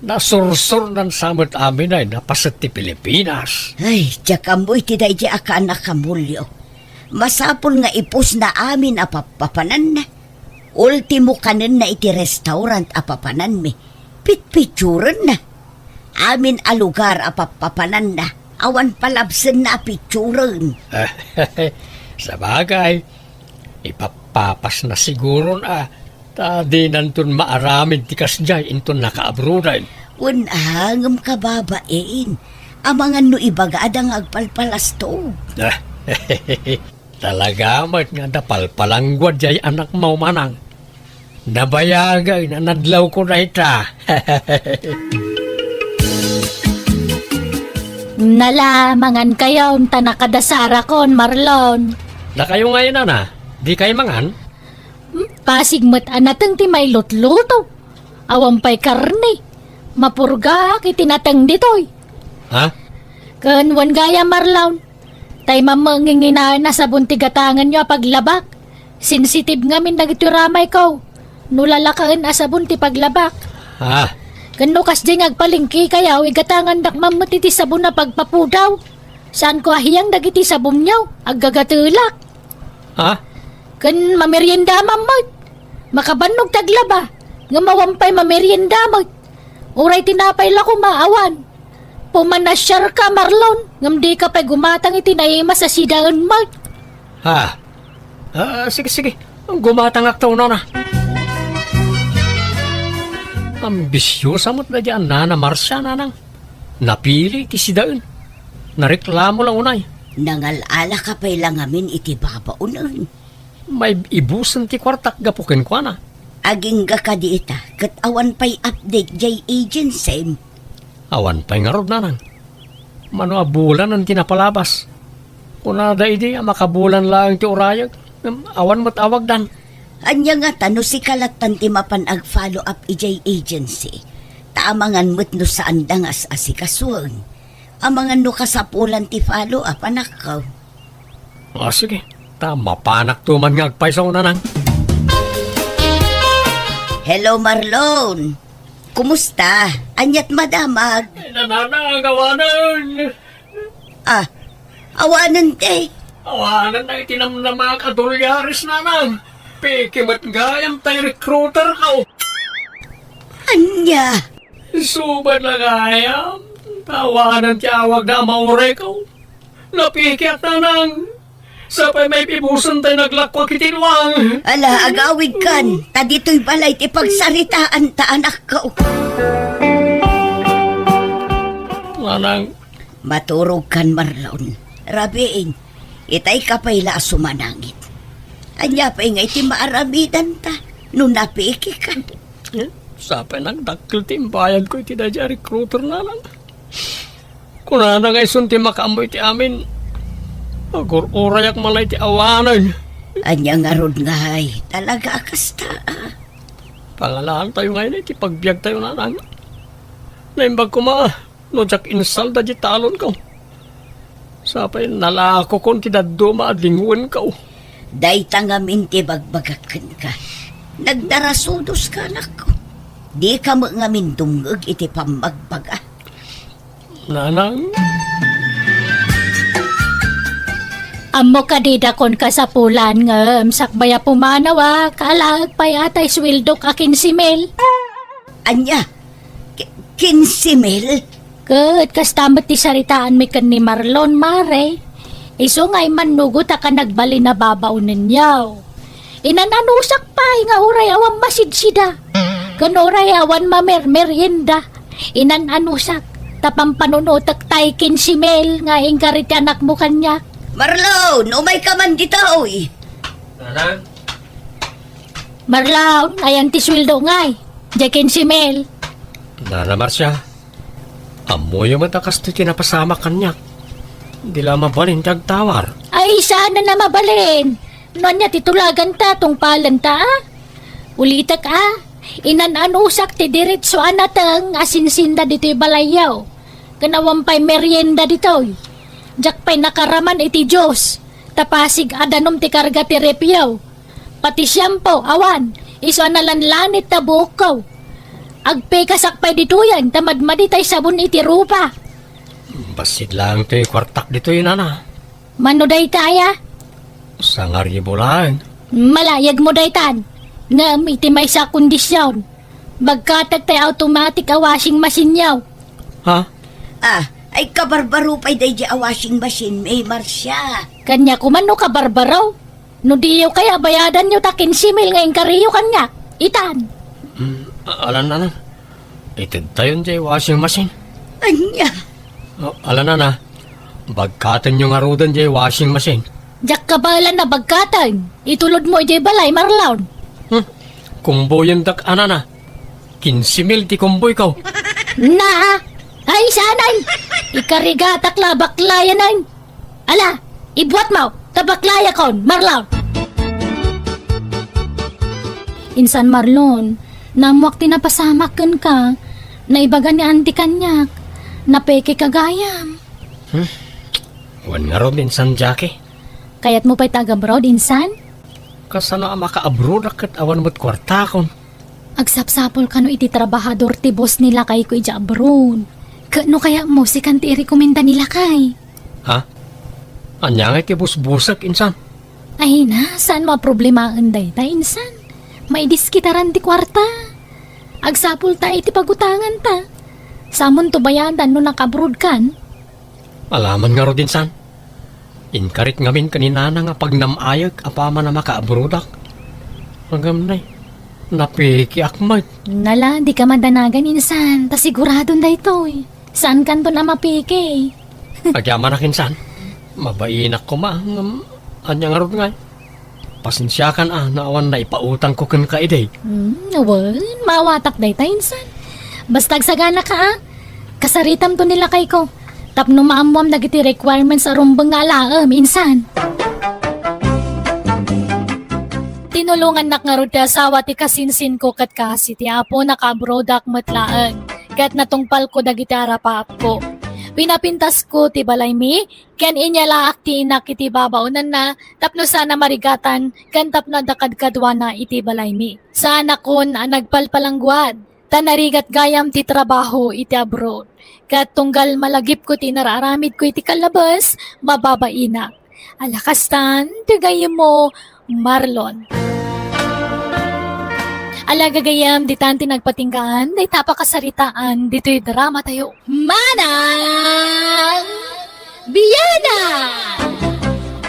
Nasursurnan sa met amin ay napaset ti Pilipinas. Ay, diak ammo iti daydi a kanak a mulio. Masapul nga ipusna amin a pappapananna. Ultimo kanenna iti restaurant a papananmi, pitpitsurenna. Amin a lugar a pappapananna, awan palabsenna a pitsuren. Sabagay, ipappapasna siguron a, ta dinanton maaramid ti kasdiay inton nakaabroaden. Wen a, ngem kababain, amangan no ibaga adda nga agpalpalastog. Talaga met nga adda palpalangguad jay anakmo, Manang. Nabayagen a nadlawko dayta. Nala, mangan kayo, ta nakadasarakon, Marlon. Dakayo ngay, nana, di kay mangan? Hmm, pasig met a nateng ti mailutluto. Awan pay karne. Mapurgaak iti nateng ditoy. Ha? Ken wen gayam, Marlon, tay mamanginginaen a sabon ti gatanganyo a paglabak. Sensitive ngamin dagitoy ramayko no lalakaen a sabon ti paglabak. Ah. Ken no kasdiay nga agpalengke kayo, igatangandak man met iti sabon a pagpapudaw. Saanko a hiyang dagiti sabonyo, aggagatelak. Ha? Ken mamerienda man met. Makabannog ti aglaba, ngem awan pay mamerienda met. Uray tinapay la koma, awan. Pumanasiarka, Marlon, ngem dika pay gumatang iti naimas a sidaen met. Ha? Ah, sige, sige. Gumatangakto, nana. Ambisiosa met daydi a nana Marcia, nanang. Napili ti sidaen. Nareklamo la unay. Nangal-alaka pay la ngamin iti babaonen. Maibusen ti kuartak gapu kenkuana. Agingga kadi ita, ket awan pay update jay agency. Awan pay ngarud, nanang. Mano a bulanen ti napalabas. Kunada idi a makabulan laeng ti urayek, ngem awan met awagdan. Ania ngata no sika lattan ti mapan ag-follow up idiay agency? Ta amangan met no saanda nga as-asikasuen. Amangan no kasapulan ti follow up, anakko. Ah, sige. Ta mapanakto man nga agpayso, nanang. Hello, Marlon. Kumusta? Aniat madamag? Ay, nanang, awanen. Ah, awanen ti? Awanen na iti namnamak a dolyares, nanang. Peke met gayam tay recruiter ko. Ania? Subad la gayam. Awanen ti awag da a maureko. Napikiak, nanang. Sapay maipibusen tay naglakkuak iti luang. Ala, agawidkan, ta ditoy balay ti pagsaritaan ta anakko. Nanang. Maturogkan, Marlon. Rabiin, itay ka pay la a sumanangit. Ania pay nga iti maaramidanta no napikika? Eh, sapay nagdakkel ti imbayadko iti daydi a recruiter, nanang. Kunana nga isun ti makaammo iti amin. Agur-urayak man la iti awanen. Ania ngarud ngay, talaga a kasta, a? Pangalaantayo ngay iti pagbiagtayo, nanang. Naimbag koma no diak insalda di talonko. Sapay nalakokon ti dadduma a dingwenko. Dayta ngamin ti bagbagak kenka. Nagdarasudoska, anakko. Dika met ngamin dumngeg iti pammagbaga. Nanang. Ammo kadi dakon kasapulan ngem sakbay a pumanaw a kaalaek pay a tay suweldok a kinse mil. Ania? Ki-, kinse mil? Ket kasta met ti saritaanmi ken ni Marlon, Mare. Isu nga immannugotak a nagbalin a babaonenyo. Inan-anusak pay nga uray awan masidsida. Ken uray awan mamermerienda. Inan-anusak ta pampanunotek tay kinse mil nga inkari ti anakmo kaniak. Marlon, umayka man ditoy. Nanang? Marlon, ayan ti sueldo ngay. Diay kinse mil. Nana Marcia, ammoyo met a kastoy ti napasamak kaniak. Di la mabalin ti agtawar. Ay, saan a mabalin? No ania ti tulaganta, tungpalenta, a? Ulitek, a? Inan-anusak ti diretso a nateng a sinsinda ditoy balayyo. Ken awan pay merienda ditoy. Diak pay nakaraman iti juice, ta pasig a danum ti karga ti refyo. Pati shampoo, awan. Isu a nalanlanit ta buokko. Agpikasak pay ditoyen ta madmadi tay sabon iti rupa. Bassit laeng ti kuartak ditoy, nana. Mano dayta aya? Sangaribu laeng. Malayagmo daytan. Ngem iti maysa a kondision. Bagkatek tay automatic a washing machine-yo. Ha? Ah, ay kabarbaro pay daydi a washing machine, May Marcia. Kaniak man no kabarbaro. No diyo kaya bayadanyo ta kinse mil nga inkariyo kaniak. Itan. Hmm, alan, alan. Itedtayon diay washing machine. Ania? Oh, alan, ana. Bagkatenyo ngaruden diay washing machine. Diak kabaelan a bagkaten. Itulodmo idiay balay, Marlon. Hmm. Kumboyendak, anana. Kinse mil ti kumboyko. Na, ay, sanay. Ikarigatak la, baklayanan. Ala, ibuatmo, ta baklayakon, Marlon. Insan Marlon, naammoak ti napasamak kenka, naibaga ni Auntie kaniak, napekeka gayam. Hmm? Wen ngarud, Insan Jackie. Kayatmo pay ta agabroad, Insan? Kasano a makaabroad a ket awan met kuartakon? Agsapsapul kano iti trabahador ti boss ni lakayko idiay abroad. Ket no kayatmo, sikan ti irekomenda ni lakay. Ha? Ania ngay ti busbusek, Insan? Ay na, saan mo a problemaen dayta, Insan? Maidiskitaran ti kuarta. Agsapul ta iti pagutanganta. Samonto bayadan no nakaabroad kan? Alaman ngarud, Insan. Inkarik ngamin ken ni Nana nga pagnam-ayek apaman a makaabroadak. Ngem nay, napikiak met. Nala, dika madanagan, Insan, ta siguradon daytoy. Saankanton a mapiki. Agyamanak, Insan. Mabainak koma, ngem ania ngarud ngay? Pasensiakan a no awan naipautangko kenka idi. Hmm, wen, maawatak dayta, Insan. Basta agsaganaka, a. Kasaritamto ni lakayko. Tapno maammoam dagiti requirements a rumbeng nga alaem, Insan. Tinulongannak ngarud ti asawa ti kasinsinko ket kaasi ti Apo, nakaabroadak met laeng. Ket natungpalko dagiti arapaapko. Pinapintasko ti balaymi, ken inyalaak ti inak iti babaonanna tapno saan a marigatan ken tapno adda kadkaduana iti balaymi. Saanakon a nagpalpalangguad, ta narigat gayam ti trabaho iti abroad. Ket tunggal malagipko ti inar-aramidko iti kallabes, mababainak. Ala kastan, ti gayyemmo, Marlon. Ala gagayyem, ditan ti nagpatinggaan, dayta a pakasaritaan, ditoy drama tayo. Manang Biana!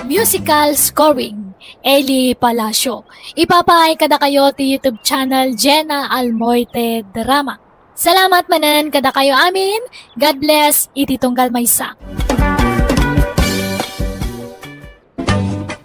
Musical scoring, Eli Palacio. Ipapaay kadakayo ti YouTube channel Jenna Almoite Drama. Salamat manen kadakayo amin. God bless iti tunggal maysa.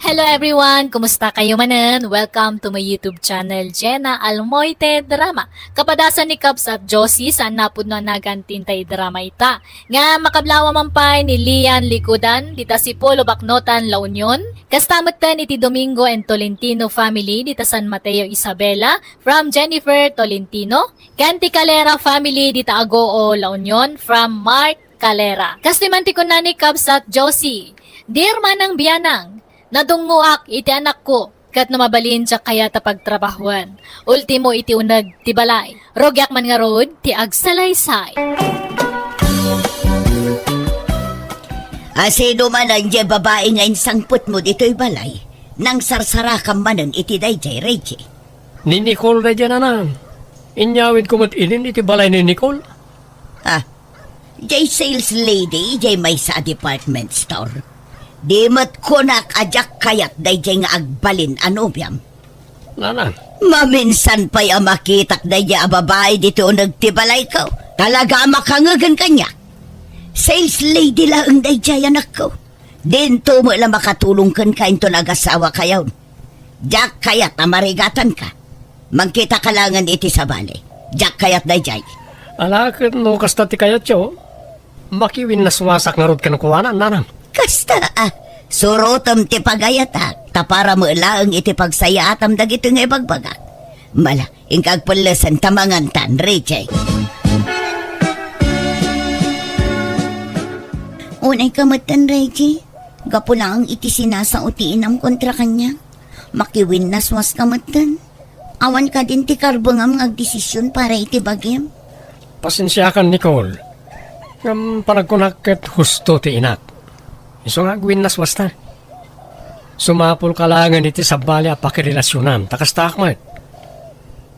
Hello everyone! Kumusta kayo manen? Welcome to my YouTube channel, Jenna Almoite Drama. Kapadasan ni Kabsat Josie, saan napudno a nagantin tay drama ita. Nga makablawa man pay ni Lian Likudan, dita Sipolo, Baknotan, La Union. Kasta metten iti Domingo and Tolentino family, dita San Mateo, Isabela, from Jennifer Tolentino. Ken ti Calera family dita Agoo, La Union, from Mark Calera. Kastoy man ti kunna ni Kabsat Josie, "Dear Manang Bianang, nadungngoak iti anakko, ket no mabalin, diak kayat a pagtrabahoen. Ultimo iti uneg ti balay. Rugiak man ngarud ti agsalaysay." Asino manen diay babai nga insangpetmo ditoy balay? Nangsarsarakam manen iti daydiay, Reggie. Ni Nicole daydiay, nanang. Inyawidko met inin iti balay ni Nicole. Ah, jay sales lady, jay maysa a department store. Di met kunak a diak kayat dayjay nga agbalin a nobiam. Nanang. Maminsan pay a makitak dayjay a babai ditoy uneg ti balayko. Talaga a makangegen kaniak. Sales lady laeng dayjay, anakko. Dinto met la makatulong kenka inton agasawakayon. Diak kayat a marigatanka. Mangkitaka laengen iti sabali. Diak kayat dayjay. Ala, ket no kasta ti kayatyo, makiwinnaswasak ngarud kenkuana, nanang. Kasta, ah, surotem ti pagayatak, ta para met laeng iti pagsayaatam dagitoy nga ibagbagak. Mala, inka agpellesen ta mangantan, Richie. Unay ka metten, Reggie. Gapu laeng iti sinasao ti inam kontra kaniak, makiwinnaswas ka metten. Awan kadin ti karbengam nga agdesisyon para iti bagim. Pasensiakan, Nicole. Ngem panagkunak ket husto ti inak. Isu nga agwinnaswasta. Sumapulka laengen iti sabali a pakirelasionan, ta kastaak met.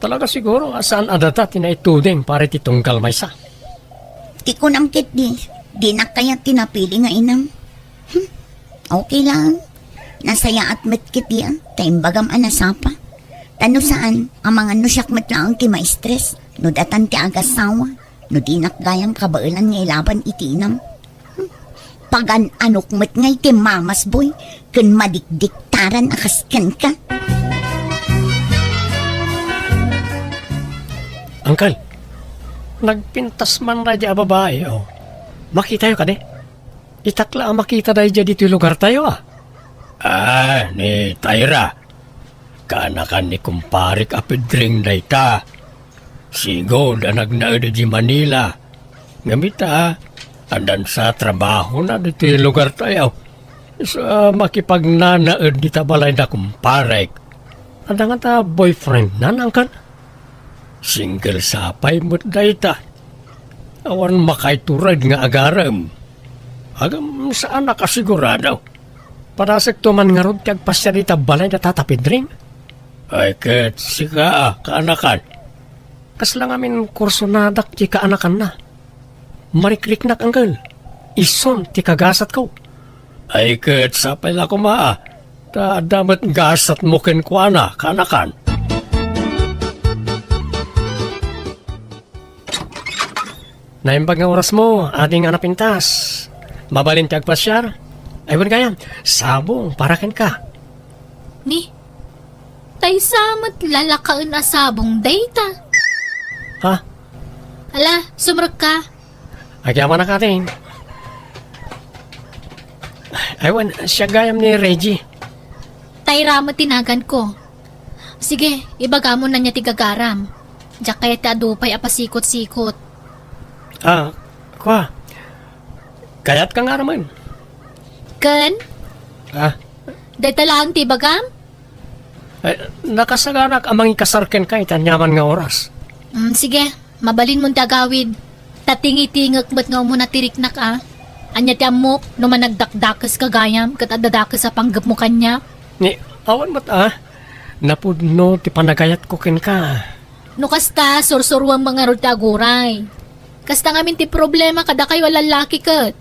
Talaga siguro a saan a data ti naituding para iti tunggal maysa. Ti kunam ketdi, dinak kayat ti napili nga inam. Hmm, okay lang. Nasayaat met ketdi, ah, ta imbagam a nasapa. Ta no saan, amangan no siak met laeng ti maistres, no datan ti agasawa, no dinak gayam kabaelan nga ilaban iti inam. Hmm, pagan-anok met ngay ti mamasboy, ken madikdiktaran a kas kenka. Angkel, nagpintas man daydi a babai, oh. Makitayo kadi? Itak la a makita daydi ditoy lugartayo, ah. Ah, ni Tyra. Kaanakan ni kumparek a Pedring dayta. Sigud a nagnaed idiay Manila. Ngem ita, addan sa trabahona ditoy lugartayo. Sa makipagnanaed dita balayda kumparek. Adda ngata boyfriendna, angkel? Single sa pay met dayta. Awan makaitured nga agarem. Ngem saanak a sigurado. Padasekto man ngarud ti agpasiar ita balayda Tata Pedring. Ay, ket sika, ah, kaanakan. Kasla ngamin kursonadak ti kaanakanna. Marikriknak, angkel. Isun ti kagasatko. Ay, ket sapay la koma, ah. Ta adda met gasatmo kenkuana, kaanakan. Naimbag nga orasmo, ading a napintas. Mabalin ti agpasiar? Ay, wen gayam, sabong para kenka. Ni, tay sa met lalakaen a sabong dayta. Ha? Ala, sumrekka. Agyamanak, ading. Ay, wen, siak gayam ni Reggie. Tay ra met ti naganko. Sige, ibagam no ania ti gagaram. Diak kayat ti adu pay a pasikot-sikot. Ah, kua. Kayatka nga aramen. Ken? Ah. Dayta laeng ti ibagam? Ay, nakasaganak a mangikasar kenka iti aniaman nga oras. Mm, sige, mabalinmon ti agawid. Ta tingitingek met nga umuna ti riknak, a. Ania ti ammok no managdakdakeska gayam ket adda dakes a panggepmo kaniak? Ni, awan met, a. Napudno ti panagayatko kenka. No kasta, sursuruam ngarud ti aguray. Kasta ngamin ti problema kadakayo a lallaki ket.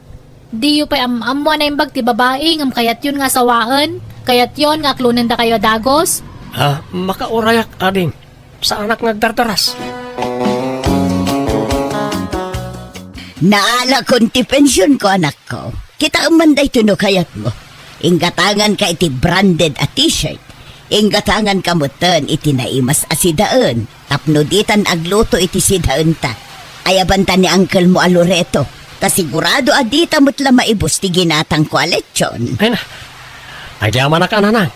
Diyo pay am-ammo a naimbag ti babai ngem kayatyon nga asawaen? Kayatyon nga aklonen dakayo a dagus? Ah, makaurayak, ading. Saanak nga agdardaras. Naalakon ti pensionko, anakko. Kitaem man daytoy no kayatmo. Inggatanganka iti branded a t-shirt. Inggatanganka metten iti naimas a sidaen tapno ditan agluto iti sidaenta. Ayabanta ni angkelmo a Loreto, ta sigurado a dita met la maibus ti ginatangko a lechon. Ay na, agyamanak a, nanang.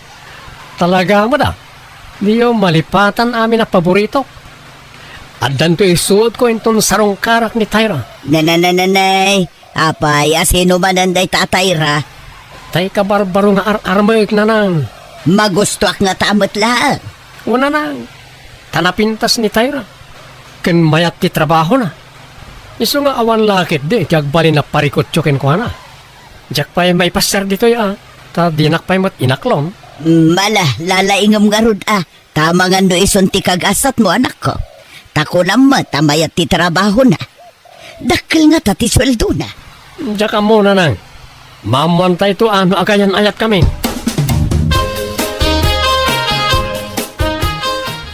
Talaga met, a. Diyo malipatan amin a paboritok. Addanto isuotko inton sarungkarak ni Tyra. Nananananay, apay, a sino manen dayta a Tyra? Tay kabarbaro nga ar-armek, nanang. Magustoak ngata met laeng. O, nanang, ta napintas ni Tyra. Ken mayat ti trabahona. Isu nga awan la ketdi ti agbalin a parikutyo kenkuana. Diak pay maipasiar ditoy, a, ta dinak pay met inaklon. Mala, lalaingem ngarud, a, ta amangan no isun ti kagasatmo, anakko. Ta kunam met a mayat ti trabahona. Dakkel ngata ti sueldona. Diak ammo, nanang. Maammoantayto a no agayan-ayatkami.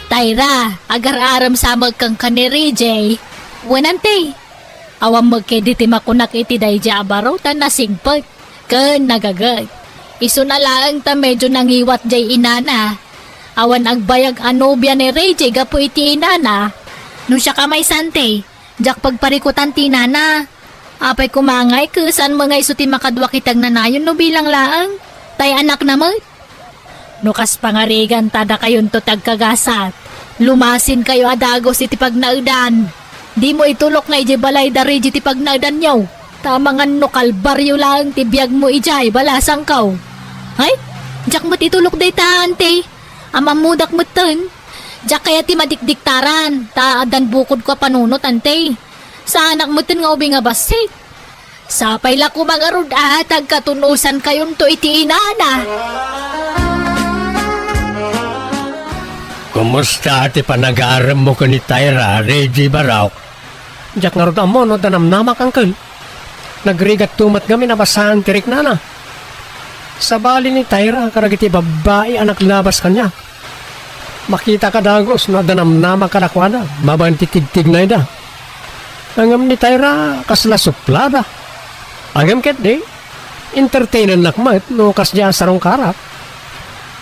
Tayra, agar-arem sa met kenka ni Ray J. Wen, anti, awan met ketdi ti makunak iti daydiay a baro ta nasigpet ken nagaget. Isuna laeng ta medio nangiwat jay inana. Awan agbayag a nobia ni Ray J gapu iti inana. No siak a maysa, anti, diak pagparikutan ti inana. Apay koma ngay, ket saan met nga isu ti makaduak iti agnanayon no bilang laeng? Tay anakna met. No kas pangarigan ta dakayonto ti agkagasat, lumasinkayo a dagus iti pagnaedan. Dimo itulok nga idiay balay da Ray J ti pagnaedanyo. Ta amangan no kalbario laeng ti biagmo idiay balasangko. Ay, diak met itulok dayta, anti. Am-ammodak metten. Diak kayat ti madikdiktaran, ta addan bukodko a panunot, anti. Saanak metten nga ubing a bassit. Sapay la koma ngarud a ta agkatunosankayonto iti inana. Kumusta ti panagaremmo ken ni Tyra, Ray J. Barok? Diak ngarud ammo no adda namnamak, uncle. Nagrigatto met ngamin a basaan ti riknana. Sabali ni Tyra kadagiti babbai a naglabas kaniak. Makitaka dagus no adda namnamak kadakuada, mabaen ti tigtignayda. Ngem ni Tyra, kasla suplada. Ngem ketdi, entertainennak met no kasdiay a sarungkarak.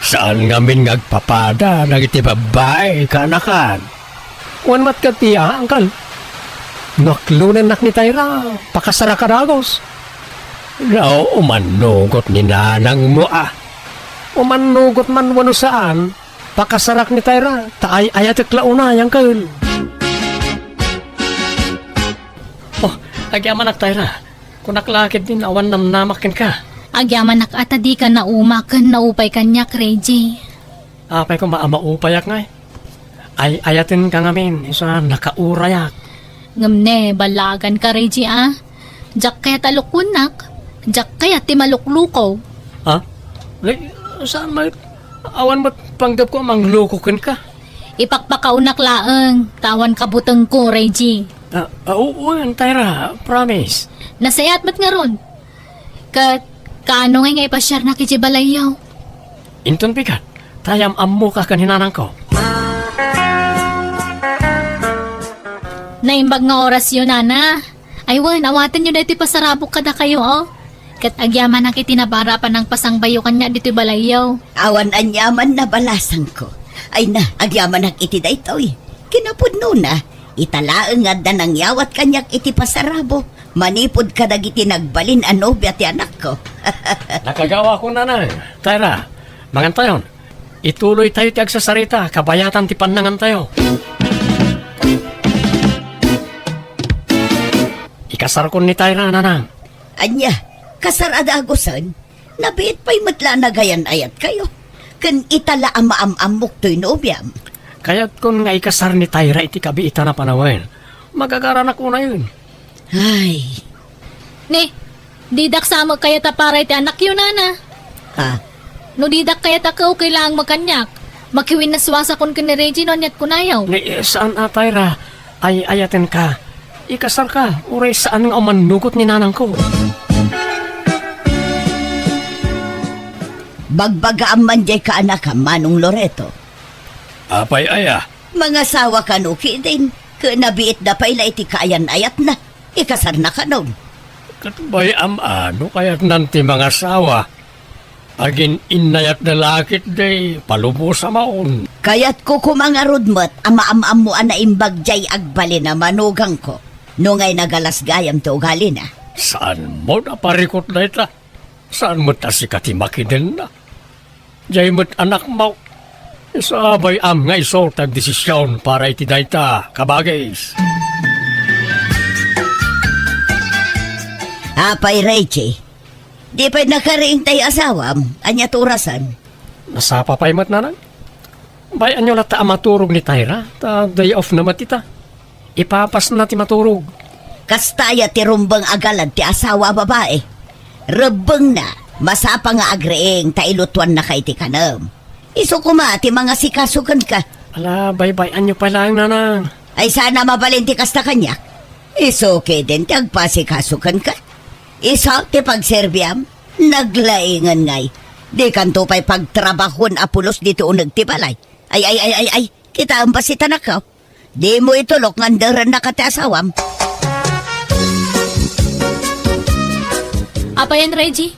Saan ngamin nga agpapada dagiti babbai, kaanakan. Wen met ketdi, a, uncle. No aklonennak ni Tyra, pakasaraka dagus. No, umannugot ni nanangmo, a. Umannugot man wenno saan, pakasarak ni Tyra, ta ay-ayatek la unay, uncle. Oh, agyamanak, Tyra. Kunak la ketdin awan namnamak kenka. Agyamanak a ta dika nauma ken naupay kaniak, Ray J. Apay koma a maupayak ngay? Ay-ayatenka ngamin, isu a nakaurayak. Ngem ne, ballaganka, Ray J, a. Diak kayat a lukuennak. Diak kayat ti malukluko. Ha? Nay, saan met? Awan met panggepko a mangluko kenka. Ipakpakaonak laeng, ta awan kabutengko, Ray J. Ah, ah, oo, Tyra, promise. Nasayaat met ngarud. Ket, kaano ngay nga ipasiarnak idiay balayyo? Inton bigat, ta am-ammoka ken ni nanangko. Naimbag nga orasyo, nana. Ay wen, awatenyo daytoy pasarabok kadakayo, o. Ket agyamanak iti nabara a panangpasangbayyo kaniak ditoy balayyo. Awan aniaman a balasangko. Ay na, agyamanak iti daytoy. Kinapudnona, ita laeng nga adda nangyawat kaniak iti pasarabok manipud kadagiti nagbalin a nobia ti anakko. Nakagawakon, nanang. Tyra, mangantayon. Ituloytayo ti agsasarita, kabayatan ti pannangantayo. Ikasarkon ni Tyra, nanang. Ania, kasar a dagusen? Nabiit pay met la a nagayan-ayatkayo. Ken ita la a maam-ammok toy nobiam. Kayatkon nga ikasar ni Tyra iti kabiitan a panawen. Magagaranak unayen. Ay. Ni, didak sa met kayat a para iti anakyo, nana. Ha? No didak kayat a kaukay laeng met kaniak, makiwinnaswasakon ken ni Reggie no aniat kunayo. Ni, saan a, Tyra. Ay-ayatenka. Ikasarka, uray saan nga umannugot ni nanangko. Bagbagaam man diay kaanakam, Manong Loreto. Apay aya? Mangasawa kano ketdin, ket nabiitda pay la iti kaayan-ayatna. Ikasarna kanon. Ket bay-am a no kayatnan ti mangasawa. Agin-innayatda la ketdi, palubosa maon. Kayatko koma ngarud met a maam-ammo a naimbag diay agbalin a manugangko. No ngay nagalas gayam ti ugalina. Saan met a parikut dayta? Saan met a sika ti makidenna? Diay met anakmo. Isu a bay-am nga isu ti agdesision para iti dayta, kabagis. Apay, Reggie, di pay nakariing tay asawam? Ania ti orasen? Nasapa pay met, nanang. Bay-anyo latta a maturog ni Tyra, ta day off na met ita. Ipapasna ti maturog. Kasta aya ti rumbeng a galad ti asawa a babai? Rebbengna, masapa nga agriing ta ilutuannaka iti kanem. Isu koma ti mangasikaso kenka. Ala, baybay-anyo pay laeng, nanang. Ay, saan a mabalin ti kasta kaniak? Isu ketdin ti agpasikaso kenka. Isu ti pagserbiam. Naglaingan ngay. Dikanto pay pagtrabahon a pulos ditoy uneg ti balay. Ay, ay, ay, ay, ay. Kitaem pay ti tanakko. Dimo itulok nga anderennaka ti asawam. Apayen, Reggie?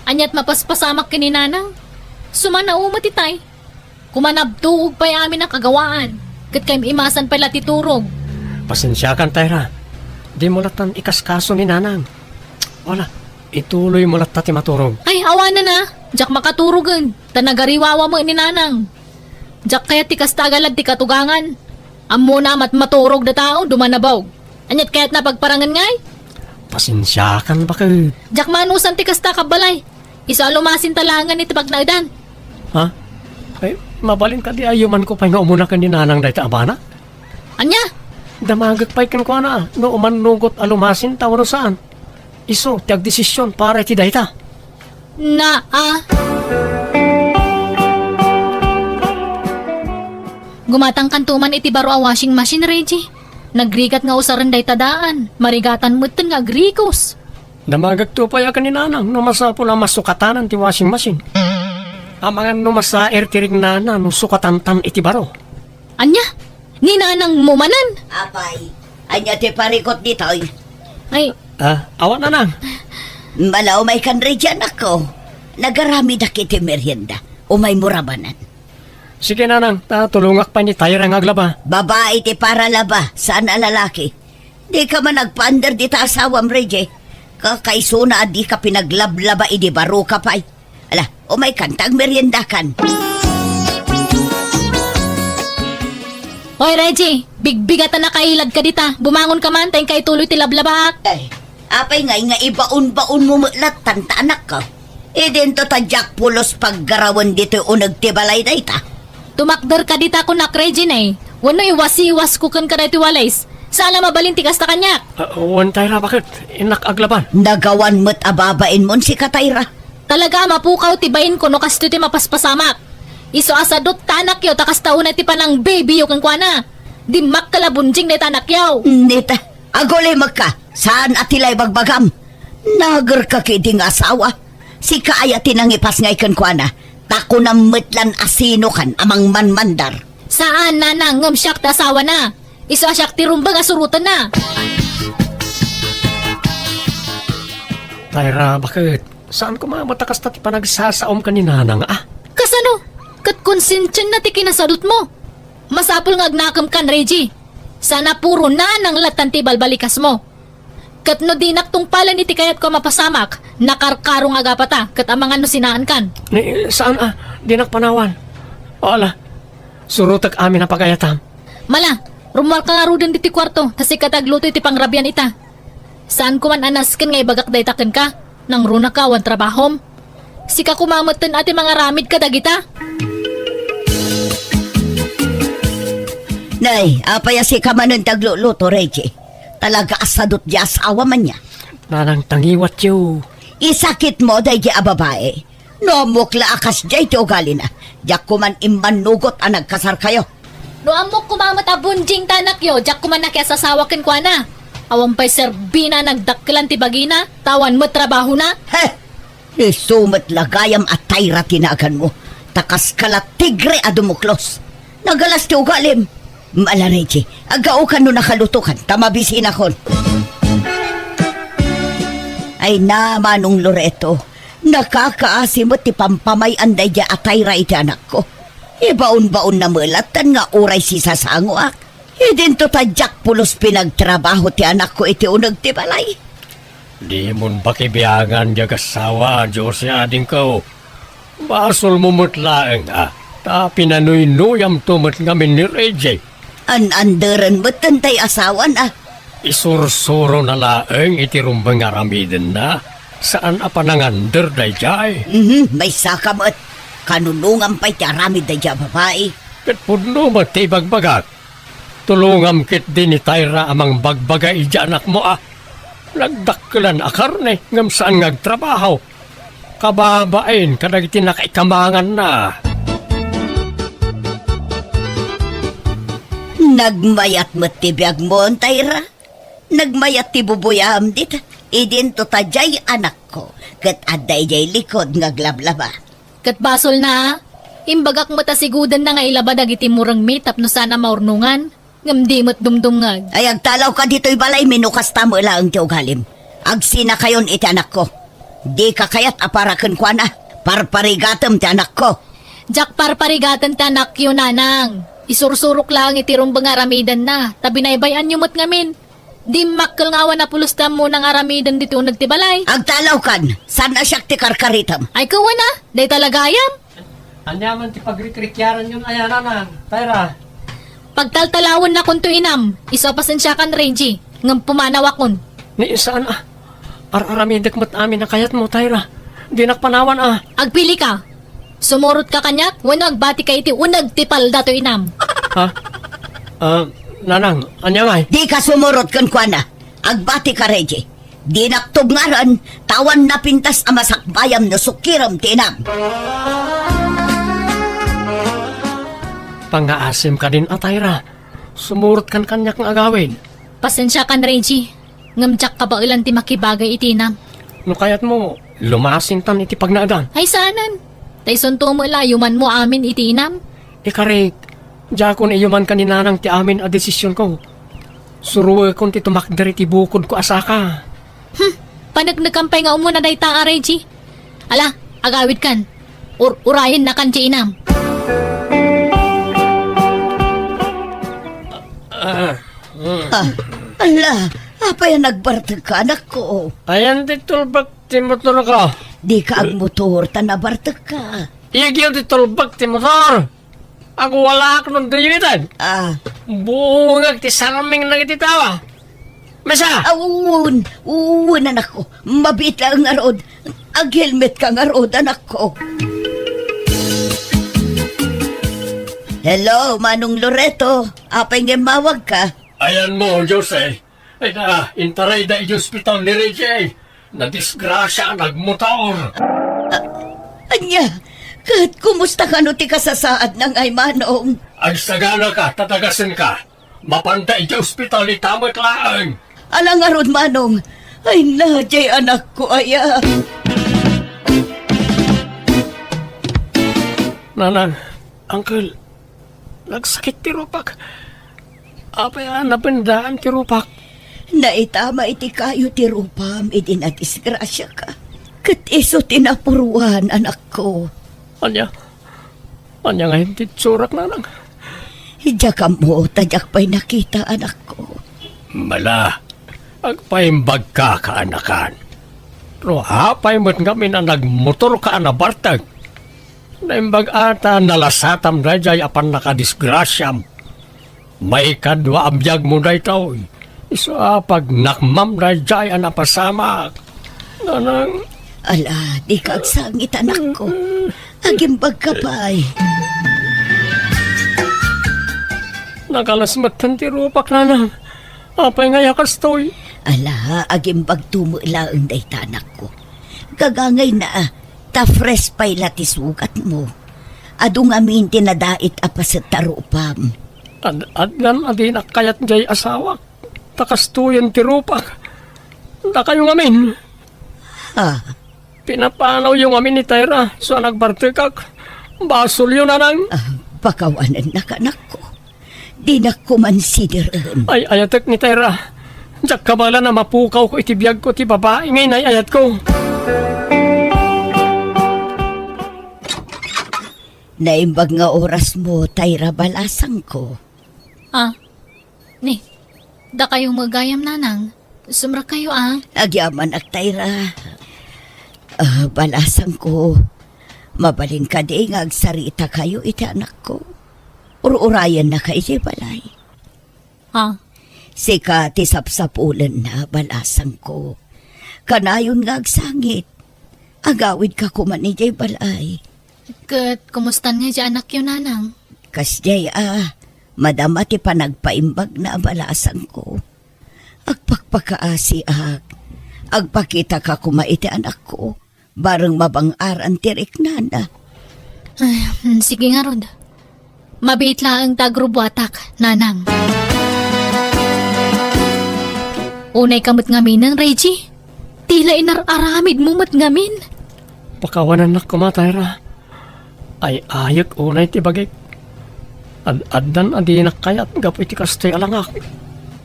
Aniat mapaspasamak ken ni Nanang? Sumanaw met itay. Kumanabtuog pay amin a kagawaan, ket kaim-imasan pay la ti turog. Pasensiakan, Tyra. Dimo lattan ikaskaso ni Nanang. Wala, ituloymo latta ti maturog. Ay, awanen a. Diak makaturogen, ta nagariwawa met ni Nanang. Diak kayat ti kasta a galad ti katugangan. Ammona a matmaturog da tao, dumanabog. Aniat kayatna pagparangen ngay? Pasensiakan, baket. Diak manusan ti kasta, kabbalay. Isu a lumasinta laengen iti pagnaedan. Ha? Ay, mabalin kadi a yumanko pay nga umuna ken ni Nanang dayta a bana? Ania? Damagek pay kenkuana no umannugot a lumasinta wenno saan. Isu ti agdesision para iti dayta. Naa. Gumatangkanto man iti baro a washing machine, Reggie. Nagrigat nga usaren dayta daan. Marigatan metten nga agrikos. Damagekto pay a ken ni Nanang no masapul a masukatanan ti washing machine. Amangan no masaer ti rignana no sukatantan iti baro. Ania? Ni Nanangmo manen? Apay, ania ti parikut ditoy? Ay. Ah, awan, Nanang. Mala, umaykan, Reggie, anakko. Nagaramidak iti merienda. Umaymo rabanen. Sige, Nanang, ta tulongak pay ni Tyra nga aglaba. Babai ti paralaba, saan a lalaki. Dika man agpaandar dita asawam, Reggie. Kakaisuna a dika pinaglablaba idi baroka pay. Ala, umaykan ta agmeriendakan. Hoy, Reggie, bigbigatan a nakailadka dita. Bumangonka man, ta inka ituloy ti lablabaak. Ay, apay ngay nga ibaon-baonmo met lattan ta anakko? Idinto ta diak pulos paggarawen ditoy uneg ti balay dayta. Tumakderka dita kunak, Regine. Wenno iwasiwasko kenka daytoy walis. Saan a mabalin ti kasta kaniak. Ah, wen, Tyra, baket? Innak aglaban. Nagawan met a babainmon sika, Tyra. Talaga a mapukaw ti bainko no kastoy ti mapaspasamak. Isu a sadut ta anakyo ta kasta unay ti panangbabyyo kenkuana. Dimmakkel a bunjing dayta anakyo. Nita, agulimekka, saan a ti la ibagbagam. Nagerka ketdi nga asawa. Sika aya ti nangipasngay kenkuana, ta kunam met lan a sinokan a mangmanmandar. Saan, Nanang, ngem siak ti asawana. Isu a siak ti rumbeng a surotenna. Tyra, baket? Saan koma met a kasta ti panagsasaom ken ni Nanang, a? Kasano? Ket konsensianna ti kinasadutmo. Masapul nga agnakemkan, Reggie. Saan a puro Nanang lattan ti ibalbalikasmo. Ket no dinak tungpalen iti kayatko a mapasamak, nakarkaro nga agapata, ket amangan no sinaankan. Ni, saan a, dinak panawan. Ala, surotek amin a pagayatam. Mala, rummuarka ngaruden ditoy kuarto, ta sika ti agluto iti pangrabian ita. Saanko man a nasken nga ibagak dayta kenka, nangrunaka awan trabahom. Sika koma metten a ti mangaramid kadagita. Nay, apay a sika manen ti agluluto, Reggie? Talaga a sadut ti asawam ania. Nanang, tangiwatyo. Isakitmo daydi a babai. No ammok la a kasdiay ti ugalina, diak koman immannugot a nagkasarkayo. No ammok koma met a bunjing ti anakyo, diak koman nakiasasawa kenkuana. Awan pay serbina a nagdakkelan ti bagina, ta awan met trabahona. He! Isu met la gayam a Tyra ti naganmo, ta kaska la tigre a dumuklos. Nagalas ti ugalim. Mala, Reggie, aggaokan no nakalutokan, ta mabisinakon. Ay na, Manong Loreto, nakakaasi met ti pampamay-an daydiay a Tyra iti anakko. Ibaon-baonna met lattan nga uray sisasangoak. Idinto ta diak pulos pinagtrabaho ti anakko iti uneg ti balay. Dimon pakibiangan diay agassawa, Jose, adingko. Basolmo met laeng a, ta pinanuynuyamto met ngamin ni Reggie. An-anderen metten tay asawan a. Isursurona laeng iti rumbeng nga aramidenna. Saan a panangander daydiay. Mhm, maysaka met. Kanunongam pay ti aramid daydiay a babai. Ket pudno met ti ibagbagak. Tulongam ketdi ni Tyra a mangbagbaga idiay anakmo a nagdakkelan a karne ngem saan nga agtrabaho. Kababain kadagiti nakaikamanganna. Nagmayat met ti biagmo, Tayra. Nagmayat ti bubuyam dita. Idinto ta diay anakko, ket adda idiay likod nga aglablaba. Ket basolna, a. Imbagak met a sigudenna nga ilaba dagiti murengmi tapno saan a maurnongan, ngem di met dumdumngeg. Ay, agtalawka ditoy balaymi no kasta met laeng ti ugalim. Agsinakayon iti anakko. Dika kayat a para kenkuana. Parparigatem ti anakko. Diak parparigaten ti anakyo, nanang. Isursurok laeng iti rumbeng nga aramidenna, ta binaybay-anyo met ngamin. Dimmakkel nga awan a pulos ti ammona nga aramiden ditoy uneg ti balay. Agtalawkan, saan a siak ti karkaritem. Ay, kawana, dayta la gayam. Ania man ti pagrikrikyaranyon aya, nanang, Tayra? Pagtaltalawennakonto, inam, isu a pasensiakan, Reggie, ngem pumanawakon. Ni saan a. Ar-aramidek met amin a kayatmo, Tayra. Dinak panawan a. Agpilika. Sumurotka kaniak, wenno agbatika iti uneg ti palda to, inam. Ha? Ah, nanang, ania ngay? Dika sumurot kenkuana. Agbatika, Reggie. Dinak tubngaren, ta awan napintas a masakbayam no sukirem ti inam. Pangngaasim kadin a, Tayra. Sumurotkan kaniak nga agawid. Pasensiakan, Reggie. Ngem diak kabaelan ti makibagay iti inam. No kayatmo, lumasintan iti pagnaedan. Ay, saanen. Ta isunto met la, yumanmo amin iti inam. Ikarik, diakon iyumanka ni nanang ti amin a desisionko. Suroekon ti tumakder iti bukodko a saka. Hmm, paneknekan pay nga umuna dayta a, Reggie. Ala, agawidkan. Ur-, urayennakan ti inam. Ah, hmm. Ah, ala, apay a nagbartekka, anakko? Ayan ti tulbek ti motorko. Dika agmotor ta nabartekka. Iyagiyo ti tulbek ti motor. Agwalaak no dayta. Ah. Buongek ti sarming dagiti tao. Masa! Ah, wen, wen, anakko. Mabiit laeng ngarud. Aghelmetka ngarud, anakko. Hello, Manong Loreto. Apay nga immawagka? Ayanmo, Jose. Ay na, intarayda iti ospital ni Reggie. Nadisgrasia a nagmotor. Ah, ania? Ket kumusta kano ti kasasaadna ngay, Manong? Agsaganaka, ta dagasenka. Mapanda iti ospital ita met laeng. Ala ngarud, Manong? Ay na, diay anakko aya. Nanang, Uncle, nagsakit ti rupak. Apay a napendaan ti rupak? Naitama iti kayo ti rupam idi nadisgrasiaka. Ket isu ti napuruan, anakko. Ania? Ania ngayen ti itsurak, nanang? Diak ammo ta diak pay nakita, anakko. Mala, agpaimbagka, kaanakan. No apay met ngamin a nagmotorka a nabartek, naimbag a ta nalasatam daydiay a pannakadisgrasiam. Maikadua a biagmo daytoy. Isu a pagnakmam daydiay a napasamak. Nanang. Ala, dika agsangit, anakko. Agimbagka pay. Nakalas metten ti rupak, nanang. Apay ngay a kastoy? Ala, agimbagto met laeng dayta, anakko. Gagangayna, ta fresh pay la ti sugatmo. Adu ngamin ti nadait a paset ta rupam. Ad-, addan a dinak kayat diay asawak. Ta kastoyen ti rupak. Dakayo ngamin. Ha? Pinapanawyo ngamin ni Tyra, isu a nagbartekak. Basolyo, nanang. Ah, pakawanennaka, anakko. Dinak koman sideren. Ay-ayatek ni Tyra. Diak kabaelan a mapukawko iti biagko ti babai nga inay-ayatko. Naimbag nga orasmo, Tyra, balasangko. Ah, ni, dakayo met gayam, nanang. Sumrekkayo, a. Agyamanak, Tyra. Ah, balasangko. Mabalin kadi nga agsaritakayo iti anakko? Ur-urayennaka iti balay. Ha? Sika ti sapsapulenna, balasangko. Kanayon nga agsangit. Agawidka koman idiay balay. Ket kumustan nga diay anakyo, nanang? Kasdiay a, madama ti panagpaimbagna a balasangko. Agpakpakaasiak. Agpakitaka koma iti anakko. Bareng mabang-aran ti riknana. Ay, mm, sige ngarud. Mabiit laeng ta agrubuatak, nanang. Unay ka met ngaminen, Reggie. Tila inar-aramidmo met ngamin. Pakawanennak koma, Tyra. Ay-ayek unay ti bagik. Ad-addan a dinak kayat gapu iti kastoy a langak.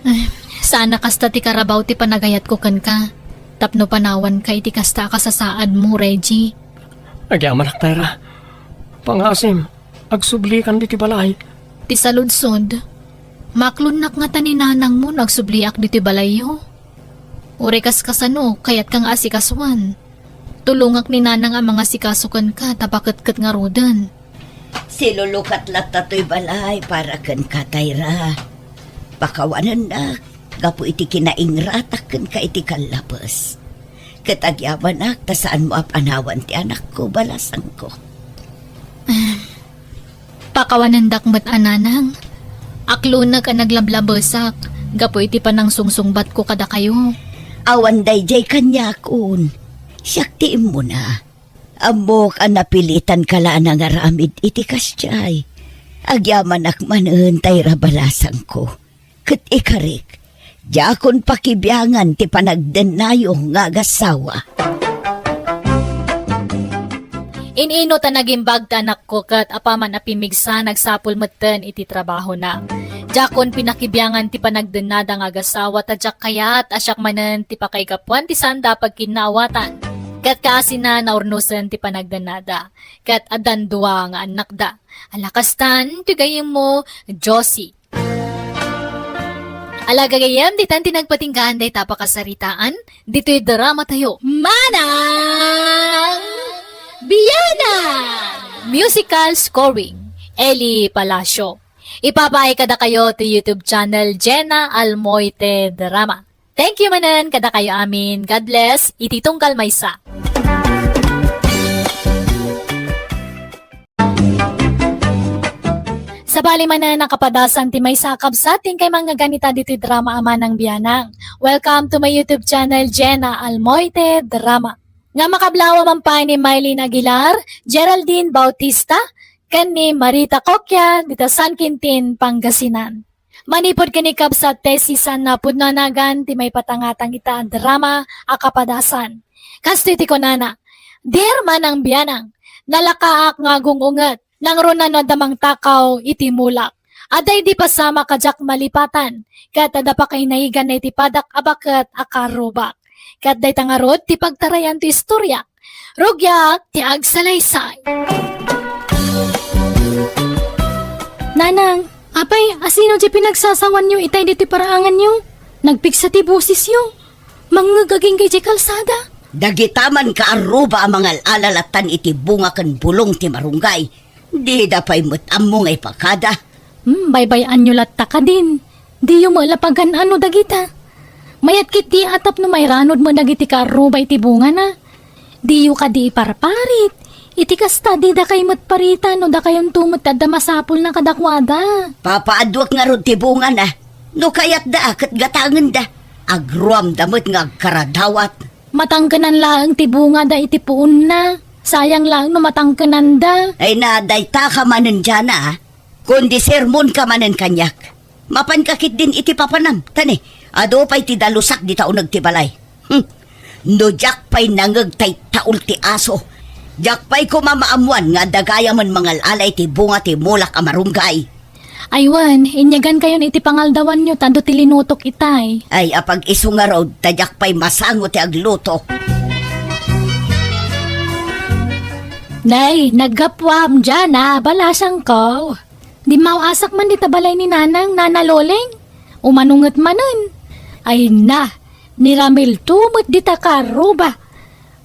Ay, saan a kasta ti karabaw ti panagayatko kenka tapno panawanka iti kasta a kasasaadmo, Reggie. Agyamanak, Tyra. Pangasim, agsublikan ditoy balay. Ti saludsod, maklonnak ngata ni nanangmo no agsubliak ditoy balayyo? Uray kas kasano, kayatka nga asikasuan. Tulongak ni nanang a mangasikaso kenka ta paketket ngaruden. Silulukat latta toy balay para kenka, Tyra. Pakawanennak gapu iti kinaingratak kenka iti kallapes. Ket agyamanak ta saanmo a panawan ti anakko, balasangko. Pakawanendak met a, nanang. Aklonek a naglablabesak gapu iti panangsungsungbatko kadakayo. Awan daydiay kaniakon. Siak ti immuna. Ammok a napilitanka la a nangaramid iti kasdiay. Agyamanak manen, Tyra, balasangko. Ket ikarik, diakon pakibiangan ti panagdennayo nga agasawa. In-ino ta nagimbag ti anakko ket apaman a pimmigsa, nagsapul metten iti trabahona. Diakon pinakibiangan ti panagdennada nga agasawa ta diak kayat a siak manen ti pakaigapuan ti saanda a pagkinnaawatan. Ket kaasina, naurnosen ti panagdennada. Ket addan dua nga annakda. Ala kastan ti gayyemmo, Josie. Ala gagayyem, ditan ti nagpatinggaan dayta a pakasaritaan, ditoy drama tayo. Manang Bianang! Musical scoring, Eli Palacio. Ipapaay kadakayo ti YouTube channel Jenna Almoite Drama. Thank you manen kadakayo amin. God bless. Iti tunggal maysa. Sabali manen a kapadasan ti maysa a kabsat ti inkay mangngegana ita ditoy drama a Manang Bianang. Welcome to my YouTube channel, Jenna Almoite Drama. Nga makablawa man pay ni Mylene Aguilar, Geraldine Bautista, ken ni Marita Coquia dita San Quintin, Pangasinan. Manipud ken ni kabsat Tessie San Napudno a nagan ti maipatangatang ita a drama a kapadasan. Kastoy ti kunana, "Dear Manang Bianang, nalakaak nga agung-unget, nangruna no adda mangtakaw iti mulak. Adda idi pasamak a diak malipatan, ket adda pakainayigan iti padak a baket a karrubak." Ket dayta ngarud ti pagtarayan ti istorya. Rugiak ti agsalaysay. Nanang, apay, asino ti pinagsasawanyo itay ditoy paraanganyo? Nagpigsa ti bosesyo. Mangngeg agingga idiay kalsada. Dagita man kaarruba a mangal-ala lattan iti bunga ken bulong ti marunggay. Dida pay met ammo nga ipakada. Hmm, baybay-anyo latta kadin. Diyo met la pagan-ano dagita. Mayat ketdi a tapno mairanod met dagiti kaarruba iti bungana. Diyo kadi iparparit. Iti kasta, didakay met paritan no dakayonto met ti adda masapulna kadakuada. Papaaduek ngarud ti bungana. No kayatda, ket gatangenda. Agruamda met nga agkaradawat. Matangkenan laeng ti bungada iti puonna. Sayang laeng no matangkenanda. Ay na, dayta ka manen, Jana, a. Kundi sermonka manen kaniak. Mapanka ketdin iti papanam, ta ne, adu pay ti dalusak dita uneg ti balay. Hmm. No diak pay nangeg tay taul ti aso, diak pay koma maammuan nga adda gayamen mangal-ala iti bunga ti mulak a marunggay. Ay wen, inyagankayon iti pangaldawanyo ta adu ti linutok itay. Ay, apag-isu ngarud, ta diak pay masango ti agluto. Nay, naggapuam, Jana, balasangko. Dimmaw-asak man dita balay ni Nanang, Nana Loleng. Umano nget manen? Ay na, ni Ramil to met dita kaarruba.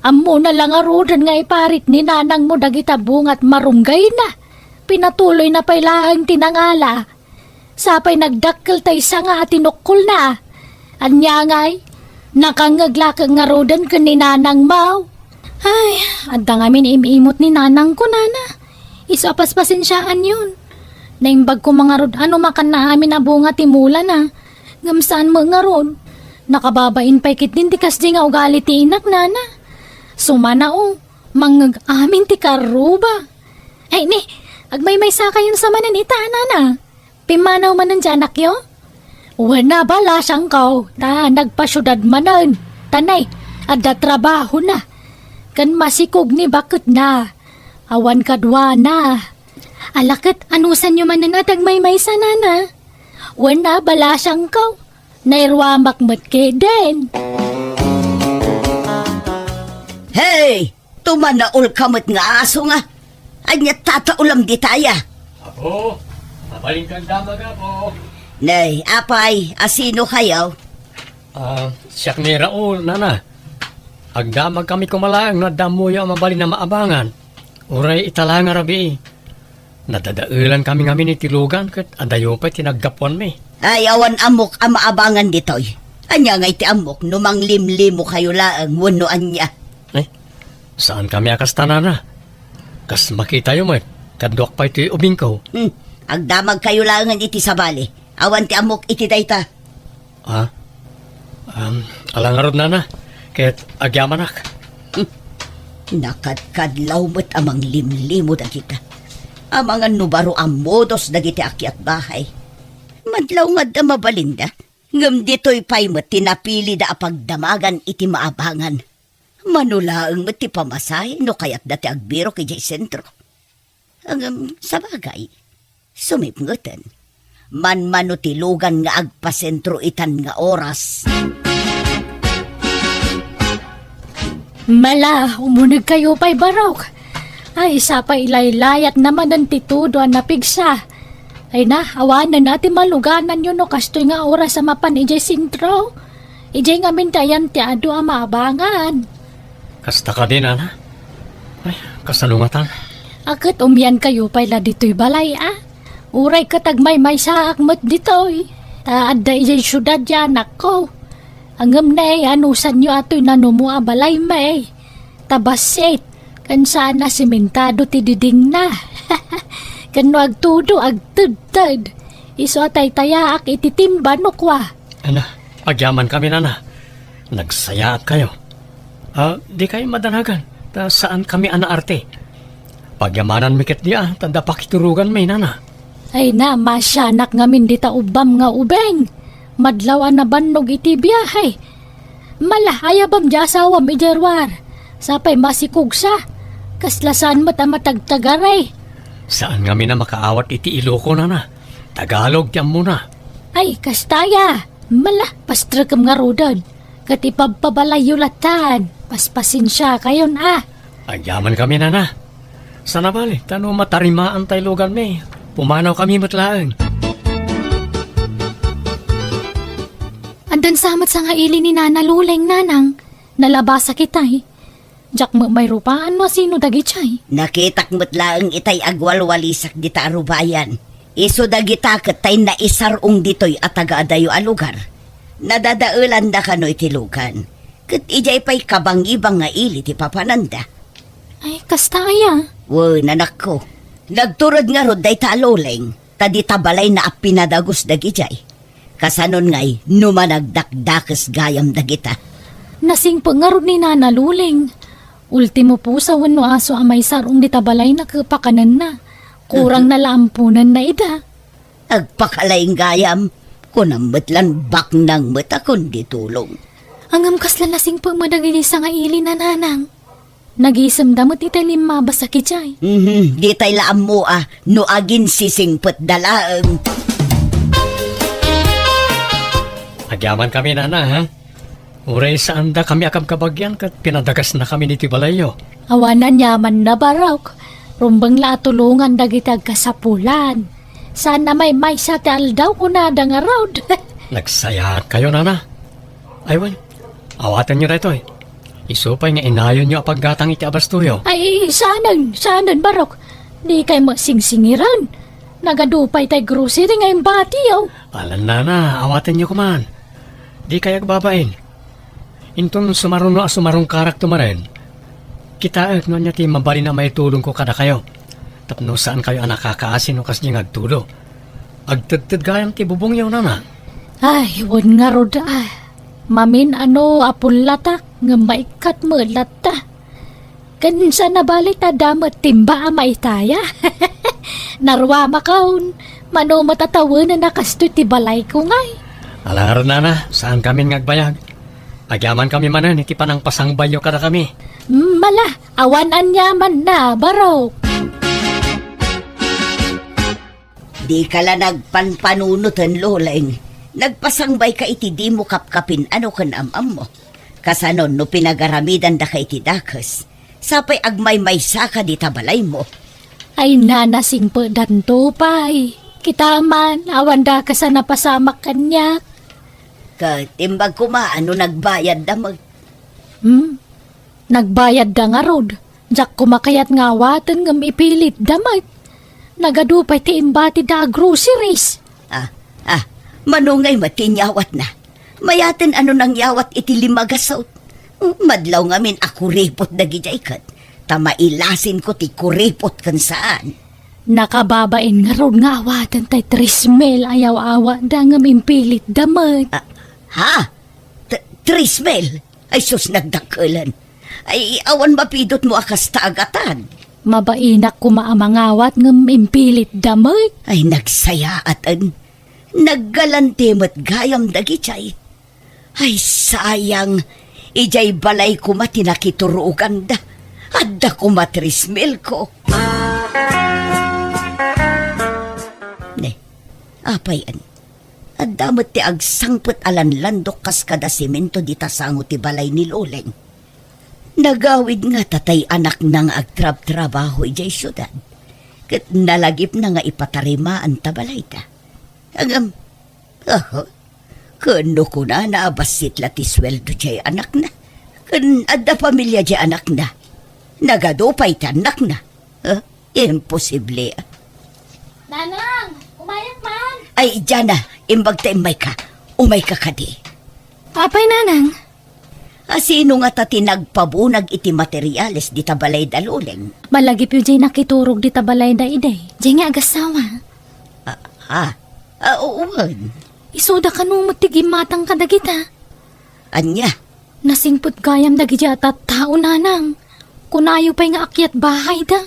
Ammona la ngaruden nga iparit ni nanangmo dagita bunga ti marunggayna. Pinatuloyna pay laeng ti nangala. Sapay nagdakkel tay sanga a tinukkolna. Ania ngay? Nakangngeg la ket ngaruden ken ni nanangmo. Ay, adda ngamin im-imot ni nanangko, nana. Isu a paspasensiaanyon. Naimbag koma ngarud a no makanna amin a bunga ti mulana. Ngem saan met ngarud. Nakababain pay ketdin ti kasdi nga ugali ti inak, nana. Sumana, o, mangngeg amin ti karruba. Ay, ni, Agmaymaysa kayon sa manen ita, nana. Pimmanaw manen ti anakyo? Wen a, balasangko, ta nagpasiudad manen. Ta nay, adda trabahona. Ken masikog ni baketna. Awan kaduana. Ala ket, anusanyo manen a ti agmaymaysa, nana? Wen a, balasangko. Nairuamak met keden. Hey! Tumanaol ka met nga aso nga. Ania tataolam ditaya? Apo, mabalinkan damag, Apo. Nay, apay, asino kayo? Ah, siak ni Raul, nana. Agdamag kami koma laeng no adda ammoyo a mabalin a maabangan. Uray ita la nga rabii. Nadadaelan kami ngamin iti lugan ket adayo pay ti naggapuanmi. Ay, awan ammok a maabangan ditoy. Ania ngay ti ammok no manglimlimo kayo laeng wenno ania? Eh, saan kami a kasta, nana? Kas makitayo met, kaduak pay ti ubingko. Hmm, agdamag kayo laengen iti sabali. Awan ti ammok iti dayta. Ah? Um, ala ngarud, nana, ket agyamanak. Hmm. Nakadkadlaw met a manglimlimo dagita. Amangan no baro a modos dagiti akiat bahay. Madlaw nga adda mabalinda, ngem ditoy pay met ti napilida a pagdamagan iti maabangan. Mano laeng met ti pamasahe no kayatda ti agbirok idiay sentro. Ngem, sabagay, sumipngeten. Manmano ti lugan nga agpasentro itan nga oras. Mala, umunegkayo pay, barok. Ay, sa pay ilaylayat na manen ti tudo a napigsa. Ay na, awanen a ti malugananyo no kastoy nga oras a mapan idiay sentro. Idiay ngamin ti ayan ti adu a maabangan. Kasta kadi, nana? Ay, kasano ngatan? Aket umiankayo pay la ditoy balay, a? Uray ket agmaymaysaak met ditoy. Ta adda idiay siudad ti anakko. Ngem nay, anusanyo a toy nanumo a balay, may? Ta bassit, ken saan a simentado ti didingna. Ken no agtudo, agtedted. Isu a taytayaak iti timba no kua. Ana, agyaman kami, nana. Nagsayaat kayo. Ah, di kayo madanagan, ta saan kami a naarte. Pagyamananmi ketdi a, ta adda pakituroganmi, nana. Ay na, masianak ngamin dita ubbam nga ubing. Madlaw a nabannog iti biahe. Mala, ayabam di asawam idiay ruar. Sapay masikogsa. Kasla saan met a matagtagari. Saan ngamin a makaawat iti Iloko, nana. Tagalog ti ammona. Ay, kastaya. Mala, pastrekem ngaruden. Ket ipabpabalayyo latan. Paspasensiakayon a. Agyaman kami, nana. Sana bali, ta no matarimaan tay luganmi, pumanaw kami met laeng. Addan sa met sangaili ni Nana Luleng, nanang. Nalabasa kitay. Diak met mairupaan no asino dagitay. Nakitak met laeng itay agwalwalisak dita a rubayan. Isu dagita ket tay naisar-ong ditoy a tagaadayo a lugar. Nadadaelanda kano iti lugan. Ket idiay pay kabangibang nga ili ti papananda. Ay, kasta aya? Wen, anakko. Nagturod ngarud dayta a Luleng, ta dita balayna a pinadagus dagidiay. Kasanon ngay no managdakdakes gayam dagita? Nasingpet ngarud ni Nana Luleng. Ultimo pusa wenno aso a maisar-ong dita balayna ket pakanenna. Kurangna la amponenna ida. Agpakalaing gayam, kunam met lan baknang met a kundi tulong. Ngem kasla nasingpet met dagiti sangaili, nanang. Nagisemda met itay limmabas a kidiay. Mhm, ditay la ammo a no aginsisingpetda laeng. Agyaman kami, nana, ha? Uray saanda kami a kabkabagian ket pinadagasna kami iti balayyo. Awan aniamanna, barok. Rumbeng la a tulongan dagiti agkasapulan. Saan a maymaysa ti aldaw, kunada ngarud. Nagsayaat kayo, nana. Ay, wen, awatenyo daytoy. Isu pay nga inayonyo a paggatang iti abastoyo. Ay, saanen, saanen, barok. Dikay met singsingiran. Nagadu pay tay grocery nga imbatiyo. Alan, nana, awatenyo koman. Dikay agbabain. Inton sumaruno a sumarungkarak tumaren, kitaek no ania ti mabalin a maitulongko kadakayo. Tapno saankayo a nakakaasi no kasdiay nga agtudo. Agtedted gayam ti bubongyo, nana. Ay, wen ngarud a. Mamin-ano a pullatak, ngem maikkat met latta. Ken saan a bali ta adda met timba a maitaya. Naruamakon, mano met a tawenenna kastoy ti balayko ngay. Ala ngarud, nana, saan kamin nga agbayag. Agyaman kami manen iti panangpasangbayyo kadakami. Mm, ala, awan aniamanna, barok. Dika la nagpanpanunoten, Loleng. Nagpasangbayka iti dimo kapkapin-ano ken am-ammo. Kasano no pinagaramidandaka iti dakes? Sapay agmaymaysaka dita balaymo. Ay, nana, singpetdanto pay. Kita man, awan dakes a napasamak kaniak. Ket imbag koma no nagbayadda met. Hmm? Nagbayadda ngarud. Diak koma kayat nga awaten ngem ipilitda met. Nagadu pay ti imbatida a groceries. Ah, ah, mano ngay met ti inyawatna? Mayaten a no nangyawat iti lima gasut. Madlaw ngamin a kuripot dagidiay ket ta mailasinko ti kuripot ken saan. Nakababain ngarud nga awaten tay tres mil a yaw-awatda ngem impilitda met. Ah, ha? T-, tres mil? Ay sus, nagdakkelen. Ay, awan mapidutmo a kasta a gatad. Mabainak koma a mangawat ngem impilitda met. Ay, nagsayaaten. Naggalanti met gayam dagidiay. Ay, sayang. Idiay balay koma ti nakituroganda. Adda koma tres mil ko. Ne, apay, an-, adda met ti agsangpet a lanlandok kas kada semento dita sango ti balay ni Loleng. Nagawid ngata tay anakna nga agtrabtrabaho idiay siudad, ket nalagipna nga ipatarimaan ta balayda. Ngem, aha, ken no kunana a bassit la ti sueldo diay anakna, ken adda pamilia diay anakna, nagadu pay ti annakna. Ha? Imposible. Nanang, umayak man. Ay, Jana, imbag ta immayka. Umayka kadi. Apay, Nanang? A, sino ngata ti nagpabunag iti materiales dita balayda, Loleng? Malagipyo diay nakiturog dita balayda idi. Diay nga agasawa. Ah, ah, ah, wen. Isuda kano met ti gimmatang kadagita? Ania? Nasingpet gayam dagidiay a tattao, Nanang. Kunayo pay nga akyat bahayda,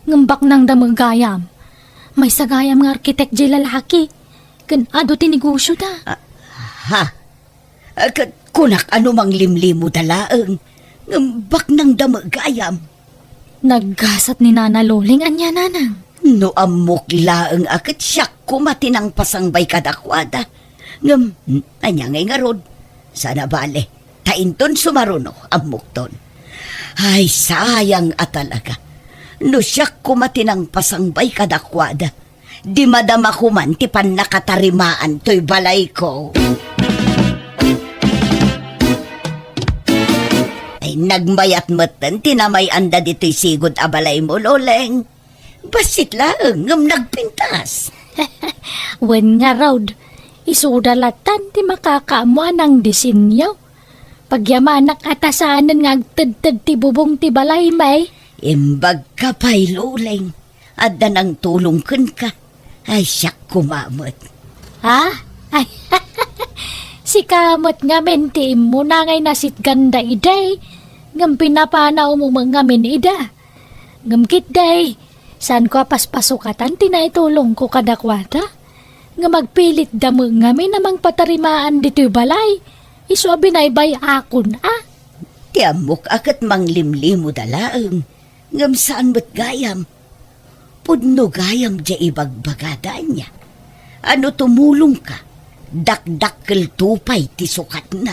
ngem baknangda met gayam. Maysa gayam nga arkitek diay lalaki, ken adu ti negosioda. Ah, ha? Ah, ket kunak a no manglimlimoda laeng, ngem baknangda met gayam. Naggasat ni Nana Loleng ania, Nanang? No ammok laeng a ket siak koma ti nangpasangbay kadakuada. Ngem, ania ngay ngarud? Saan a bale, ta inton sumaruno, ammokton. Ay, sayang a talaga. No siak koma ti nangpasangbay kadakuada, di madama koman ti pannakatarimaan toy balayko. Ay, nagmayat metten ti namay-anda ditoy sigud a balaymo, Loleng. Bassit laeng ngem nagpintas. Wen ngarud, isuda latan ti makakaammo a nangdisenyo. Pagyamanak a ta saanen nga agtedted ti bubong ti balay, may. Imbagka pay, Loleng. Adda nangtulong kenka. Ay, siak koma met. Ha? Ay, sika met ngamin ti immuna ngay nasitganda idi, ngem pinapanawmo met ngamin ida. Ngem ketdi, saanko a paspasukatan ti naitulongko kadakuada. Ngem agpilitda met ngamin a mangpatarimaan ditoy balay. Isu a binaybay-akon a. Ti ammok a ket manglimlimoda laeng, ngem saan met gayam. Pudno gayam diay ibagbagada ania. A no tumulongka, dakdakkelto pay ti sukatna.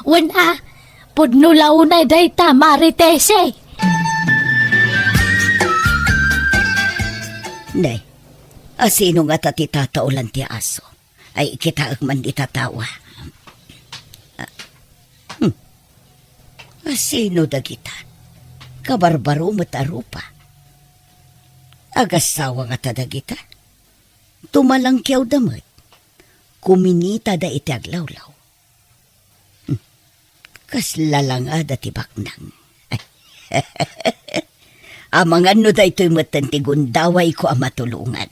Wen a, pudno la unay dayta, Maritese. Ne, a sino ngata ti tataolan ti aso? Ay, kitaek man dita tawa. Ah, hmm. A sino dagita? Kabarbaro met a rupa. Agasawa ngata dagita? Tumalangkiawda met. Kuminitada iti aglawlaw. Hmm. Kasla langada ti baknang. Amangan no daytoy metten ti gundawayko a matulongan.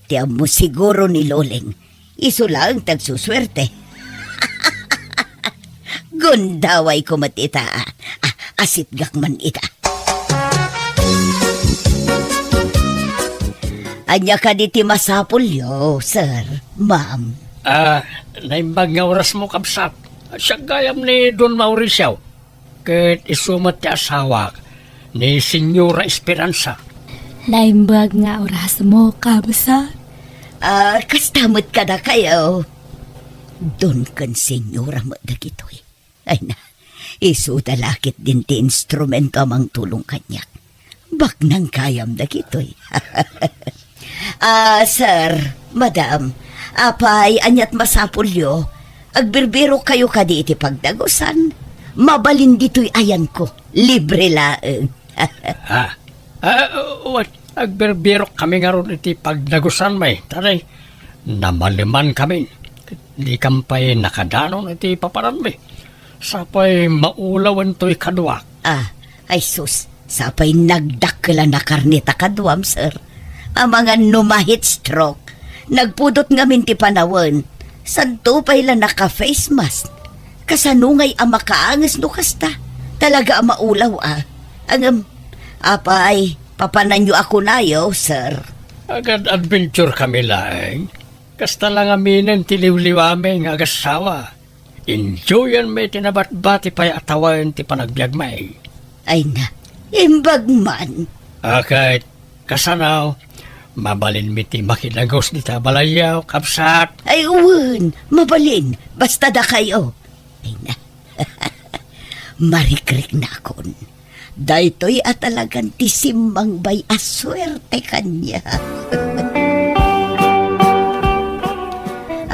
Ti ammo siguro ni Loleng, isu laeng ti agsusuerte. Gundawayko met ita, a, a, asitgak man ita. Ania kadi ti masapulyo, sir, ma'am? Ah, naimbag nga orasmo, kabsat. Siak gayam ni Don Mauricio. Ket isu met ti asawak, ni Señora Esperanza. Naimbag nga orasmo, kabsat. Ah, kasta met kadakayo. Don ken Señora met dagitoy. Ay na, isuda la ketdin ti instrumento a mangtulong kaniak. Baknang gayam dagitoy. Ah, sir, madam, apay, aniat masapulyo? Agbirbirok kayo kadi iti pagdagusan? Mabalin ditoy ayanko. Libre laeng. Ah, ah, wen, agbirbirok kami ngarud iti pagdagusan, may. Tanay, namaleman kami. Di kam pay nakadanon iti papananmi. Sapay maulawen toy kaduak. Ah, ay sus, sapay nagdakkel a nakarne ta kaduam, sir. Amangan no ma-heat stroke. Nagpudot ngamin ti panawen. Santo pay la naka-face mask. Kasano ngay a makaanges no kasta? Talaga a maulaw, ah. Ngem, apay, papananyo a kunayo, sir. Agad-adventure kami laeng. Kasta la ngaminen ti liwliwami nga agassawa. Enjoyanmi ti nabatbati pay a tawen ti panagbiagmi. Ay na, imbag man. Aket, kasano, mabalinmi ti makidagus dita balayyo, kabsat? Ay, wen, mabalin, basta dakayo. Ay na, marikriknakon. Daytoy a talagan ti simmangbay a suerte kaniak.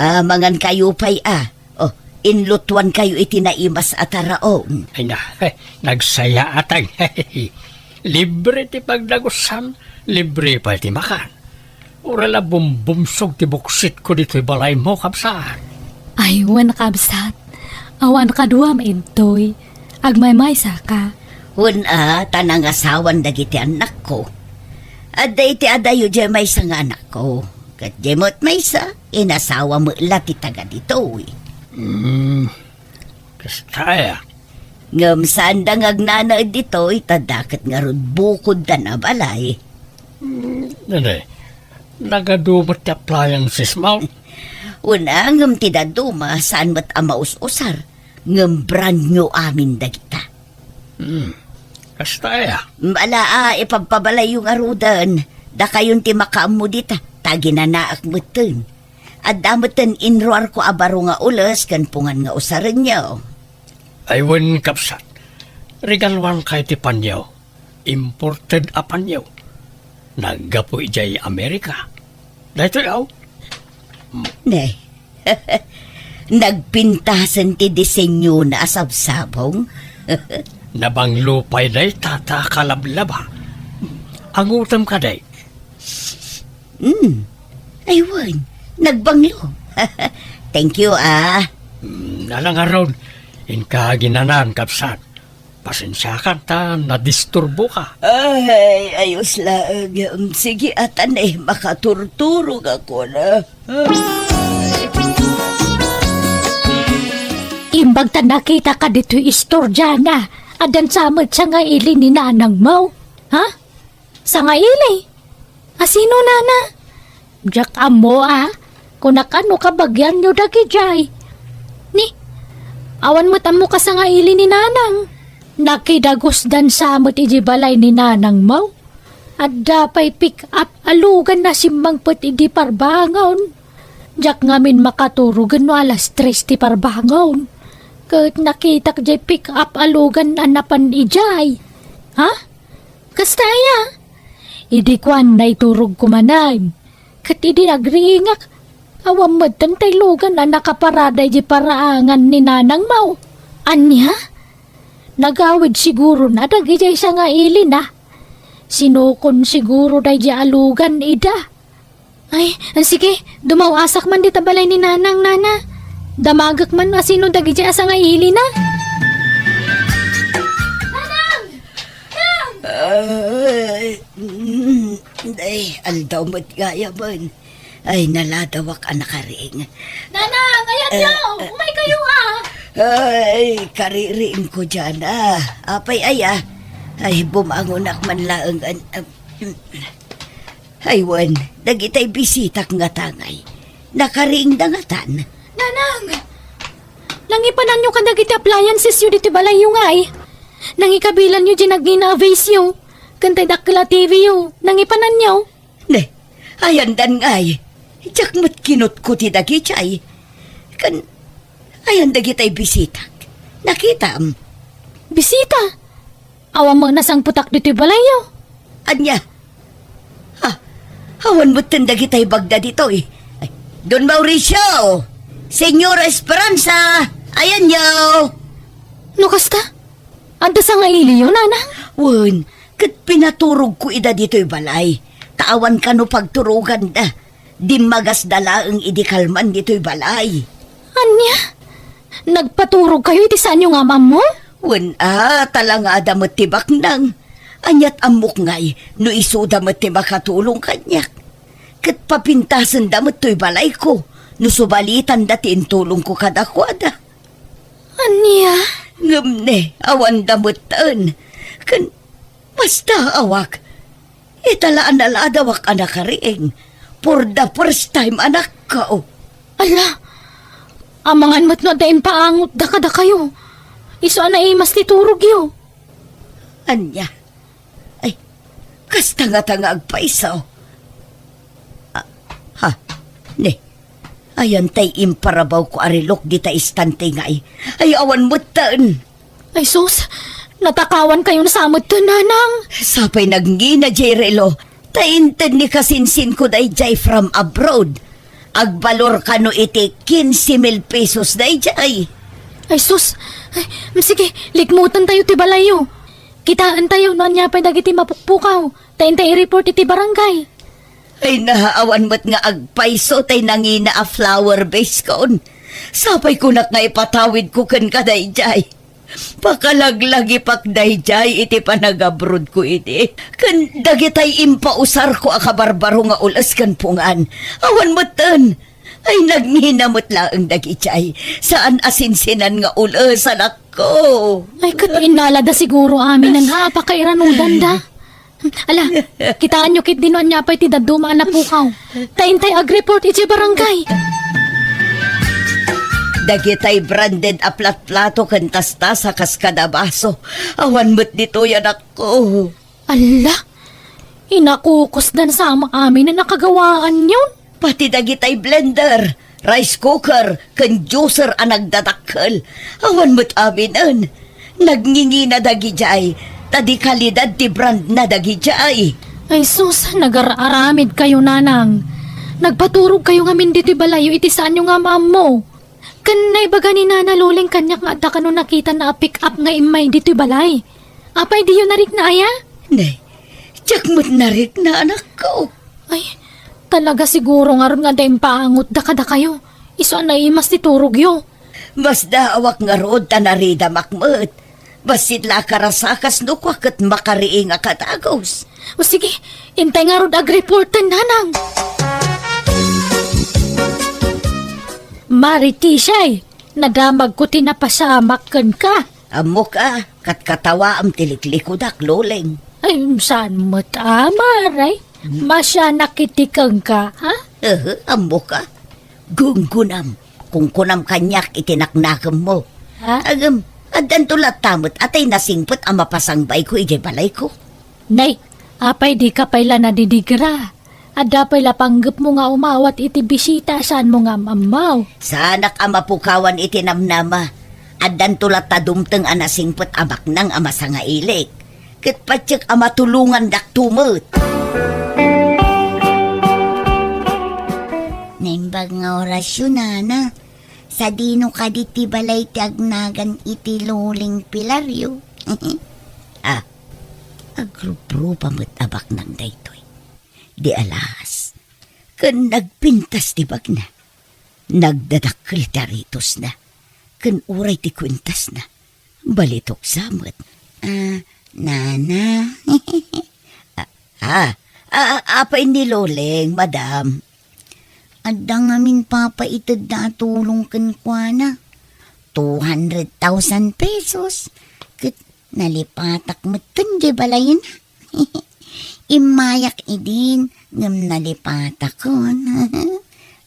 Ah, mangan kayo pay, ah. Oh, inlutuan kayo iti naimas a taraon. Ay na, nagsayaatag. Libre ti pagdagusan, libre pay ti makan. Uray la bumbumsog ti buksitko ditoy balaymo, kabsat. Ay, wen, kabsat. Awan kaduam intoy. Agmaymaysa ka. Wen a, ta nangasawan dagiti annakko. Adda iti adayo diay maysa nga anakko. Ket diay met maysa, inasawa met la ti taga ditoy. Hmm, kasta aya. Ngem saanda nga agnanaed ditoy, ta dakket ngarud bukoddan a balay. Hmm, nene, nagadu met ti appliances mo? Wen a, ngem ti dadduma, saan met a maus-usar, ngem brand new amin dagita. Hmm. Kasta aya? Ala a, ipabpabalayyo ngaruden. Dakayon ti makaammo dita, ta aginanaak metten. Adda metten inruarko a baro nga ules ken pungan nga usarenyo. Ay wen, kabsat. Regaluankayo ti panyo. Imported a panyo. Naggapu idiay Amerika. Daytoy, aw. Ne. Nagpintasen ti disenyona a sabsabong. Nabanglo pay dayta ta kalablaba. Angutem kadi? Hmm. Ay, wen. Nagbanglo. Thank you, ah. Hmm, ala ngarud, inka aginanaen, kabsat. Pasensiakan ta nadisturboka. Ay, ayos laeng. Sige, a, tani, makaturturogakon, a. Imbag ta nakitaka ditoy istorya na, addan sa met sangaili ni nanangmo. Ha? Sangaili? A, sino, nana? Diak ammo, a. Kunak, no kabagianyo dagidiay. Ni, awan met ammo kasangaili ni nanang. Nakidagusdan sa met idiay balay ni nanangmo. Adda pay pick-up a lugan a simmangpet idi parbangon. Diak ngamin makaturogen no alas tres ti parbangon. Ket nakitak diay pick-up a lugan a napan idiay. Ha? Kasta aya? Idi kuan, naiturogko manen. Ket idi agriingak, awan metten tay lugan a nakaparada idiay paraangan ni nanangmo. Ania? Nagawid sigurona dagidiay sangailina. Sinukon siguro daydiay a lugan ida. Ay, sige, dumaw-asak man dita balay ni Nanang, Nana. Damagek man no asino dagidiay a sangailina. Nanang! Nang! Ay, mm, ay, aldaw met gayamen. Ay, naladawak a nakaring. Nanang, ayanyo! Eh, eh. Umaykayo, a! Ay, kaririingko diay, a. Apay aya? Ay, bumangonak man laeng, an-, am-, Ay wen, dagitay bisitak nga tangay. Nakariingda ngatan. Nanang! Nangipananyo kadagiti appliancesyo ditoy balayyo ngay. Nangikabilanyo diay nagngina a vaseyo. Ken tay dakkel a T V yo. Nangipananyo. Ne, ayandan ngay. Diak met kinutko ti dagijay. Ken, ayan dagitay bisitak. Nakitam? Bisita? Awan met nasangpetak ditoy balayyo. Ania? Ah, awan metten dagitay bagda ditoy. Ay, Don Mauricio! Señora Esperanza! Ayanyo! No kasta, adda sangailiyo, nanang? Wen, ket pinaturogko ida ditoy balay. Ta awan kano pagturoganda. Dimmagasda laeng idi kalman ditoy balay. Ania? Nagpaturogkayo iti saanyo nga am-ammo? Wen a, talangada met ti baknang. Aniat ammok ngay no isuda met ti makatulong kaniak. Ket papintasenda met toy balayko no subalitanda ti intulongko kadakuada. Ania? Ngem ne, awanda metten. Ken basta awak, ita la a naladawak a nakariing. For the first time, anakko. Ala, amangan met no adda impaangotda kadakayo. Isu a naimas ti turogyo. Ania? Ay, kasta ngata nga agpayso. Ah, ha? Ne, ayan tay imparabawko a relok dita istante ngay. Ay, awan metten. Ay sus, natakawankayon sa metten, nanang. Sapay nagngina diay relo, ta inted ni kasinsinko daydiay from abroad. Agbalor kano iti quince mil pesos daydiay. Ay sus, ay, sige, likmutentayo ti balayyo. Kitaentayo no ania pay dagiti mapukpukaw, ta intay i-report iti barangay. Ay, naawan met nga agpayso tay nangina a flower vase kon. Sapay kunak nga ipatawidko kenka daydiay. Pakalaglagipak daydiay iti panagabrodko idi ken dagitay impausarko a kabarbaro nga ul-es ken pungan. Awan metten. Ay, nagngina met laeng dagidiay. Saan a sinsinan nga ul-es, anakko. Ay, ket innalada siguro aminen a pakairanudanda. Ala, kitaenyo ketdi no ania pay ti dadduma a napukaw. Ta intay agreport idiay barangay. Dagitay branded a platplato ken tastasa kas kada baso. Awan met ditoy, anakko. Alla, inakukusdan sa amin a nakagawaanyon. Pati dagitay blender, rice cooker, ken juicer a nagdadakkel. Awan met aminen. Nagngingina dagidiay, ta di kalidad ti brand na dagidiay. Ay sus, nagar-aramid kayo, nanang. Nagpaturog kayo ngamin ditoy balayyo iti saanyo nga am-ammo. Ken naibaga ni Nana Loleng kaniak nga adda kano nakitana a pick-up nga immay ditoy balay. Apay diyo narikna aya? Nay, diak met narikna, anakko. Ay, talaga siguro ngarud nga adda impaangotda kadakayo. Isu a naimas ti turogyo. Masdaawak ngarud ta naridamak met. Bassit la a karasakas no kua ket makariing a kadagus. O sige, intay ngarud agreporten, nanang. Maritisay, nadamagko ti napasamak kenka. Ammok a, katkatawaam ti liklikudak, Loleng. Ay, saan met a, Maray? Hmm? Masianak iti kenka, ha? Ehe, ammok a. Gunggunam, kungkunam kaniak iti naknakemmo. Ha? Agem, addanto latta met a tay nasingpet a mapasangbaayko idiay balayko. Nay, apay dika pay la nadidigra? Adda pay la panggepmo nga umawat iti bisita a saanmo nga am-ammaw. Saanak a mapukawan iti namnama. Addanto latta dumteng a nasingpet a baknang a masangailik. Ket patiek a matulongandakto met. Naimbag nga orasyo, nana. Sadino kadi ti balay ti agnagan iti Loleng Pilario? Ah, agrubruba met a baknang daytoy. Di alas, ken nagpintas ti bagna. Nagdadakkel ti aritosna, ken uray ti kuentasna, balitok sa met. Ah, nana. Ah, ah, ah, apay ni Loleng, madam? Adda ngamin papaitedda a tulong kenkuana. Two hundred thousand pesos. Ket nalipatak metten diay balayna. Immayak idin, ngem nalipatakon.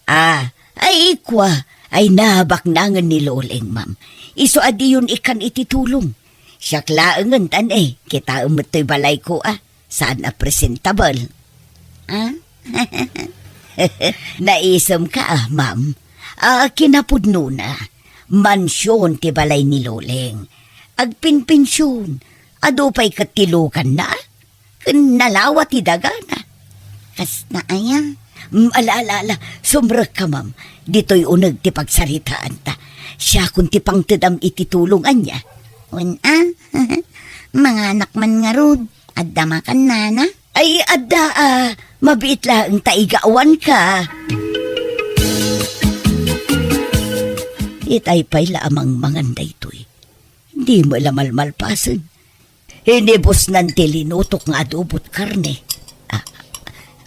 Ah, ay kua, ay nabaknangen ni Loleng, ma'am. Isu a diyon ikkan iti tulong. Siak laengen tan, eh, kitaem met toy balayko, ah. Saan a presentable. Ah? Naisem ka, ah, ma'am. Ah, kinapudnona, mansion ti balay ni Loleng. Agpinpension, adu pay ket ti luganna. Ken nalawa ti dagana. Kasta aya? Mm, ala, ala, ala. Sumrekka, ma'am. Ditoy uneg ti pagsaritaanta. Siakon ti pangtedam iti tulong ania. Wen a? Manganak man ngarud. Adda makan nana? Ay, adda a. Mabiit laeng ta igawanka. Itay pay la a mangmangan daytoy. Di met la malmalpasen. Inibusnan ti linutok nga adobot karne. Ah,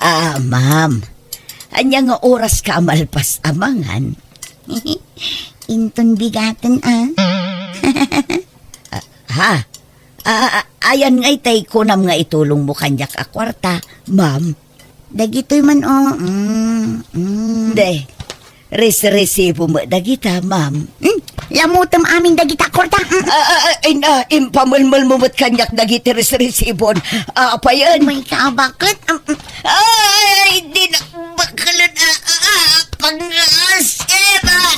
ah, ma'am. Ania nga oras ka a malpas a mangan? Inton bigaten, ah. Ah, ha? Ah, ah, ayan nga itay kunam nga itulongmo kaniak a kuarta, ma'am. Dagitoy man, oh. Mm, mm. De, resresibo met dagita, ma'am. Hmm? Lamutem amin dagita, kuarta. Mm. Ah, ah, ah, in, ah, impamelmelmo met kaniak dagiti resresibon. Ah, apayen? May kabaket. Am, mm. Ay, di na bakelen, ah, ah, ah, pangasip, ah.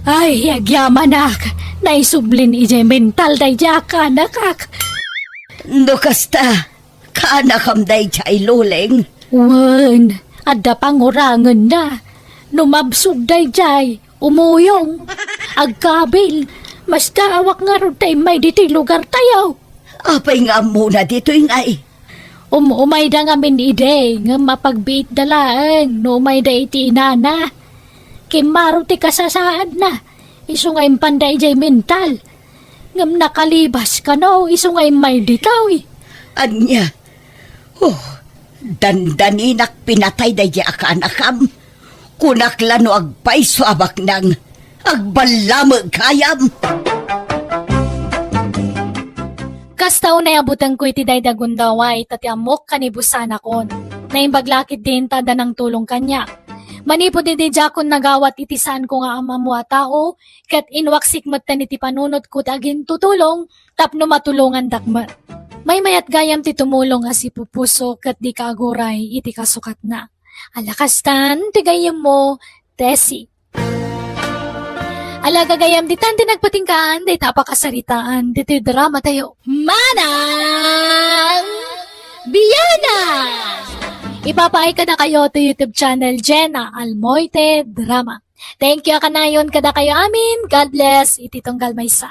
Ay, agyamanak, naisublin idiay mental daydiay a kaanakak. No kasta, kaanakam daydiay, Loleng? Wen, adda pangurangenna. No mabsog daydiay, umuyong, agkabil, masdaawak ngarud ta immay ditoy lugartayo. Apay nga ammona ditoy ngay? Um-, umayda ngamin idi, ngem mapagbiitda laeng no umayda iti inana. Kimmaro ti kasasaadna, isu nga impanda idiay mental. Ngem nakalibas kano, isu nga immay ditoy. Ania? Oh, dandaninak pinatay daydiay a kaanakam. Kunak la no agpayso a baknang, agballameg gayam. Kasta unay a butengko iti daydi a gundaway, ta ti ammok kanibusanakon. Naimbag la ketdin ta adda nangtulong kaniak. Manipud idi diakon nagawat iti saanko nga am-ammo a tao, ket inwaksik metten iti panunotko ti agintutulong tapno matulongandak met. Maymayat gayam ti tumulong a sipupuso ket dika aguray iti kasukatna. Ala kastan ti gayyemmo, Tessie. Ala gagayam, ditan ti nagpatinggaan dayta a pakasaritaan ditoy drama tayo. Manang Biyanan! Ipapaay kadakayo to YouTube channel Jenna Almoite Drama. Thank you a kanayon kadakayo amin. God bless. Iti tunggal maysa.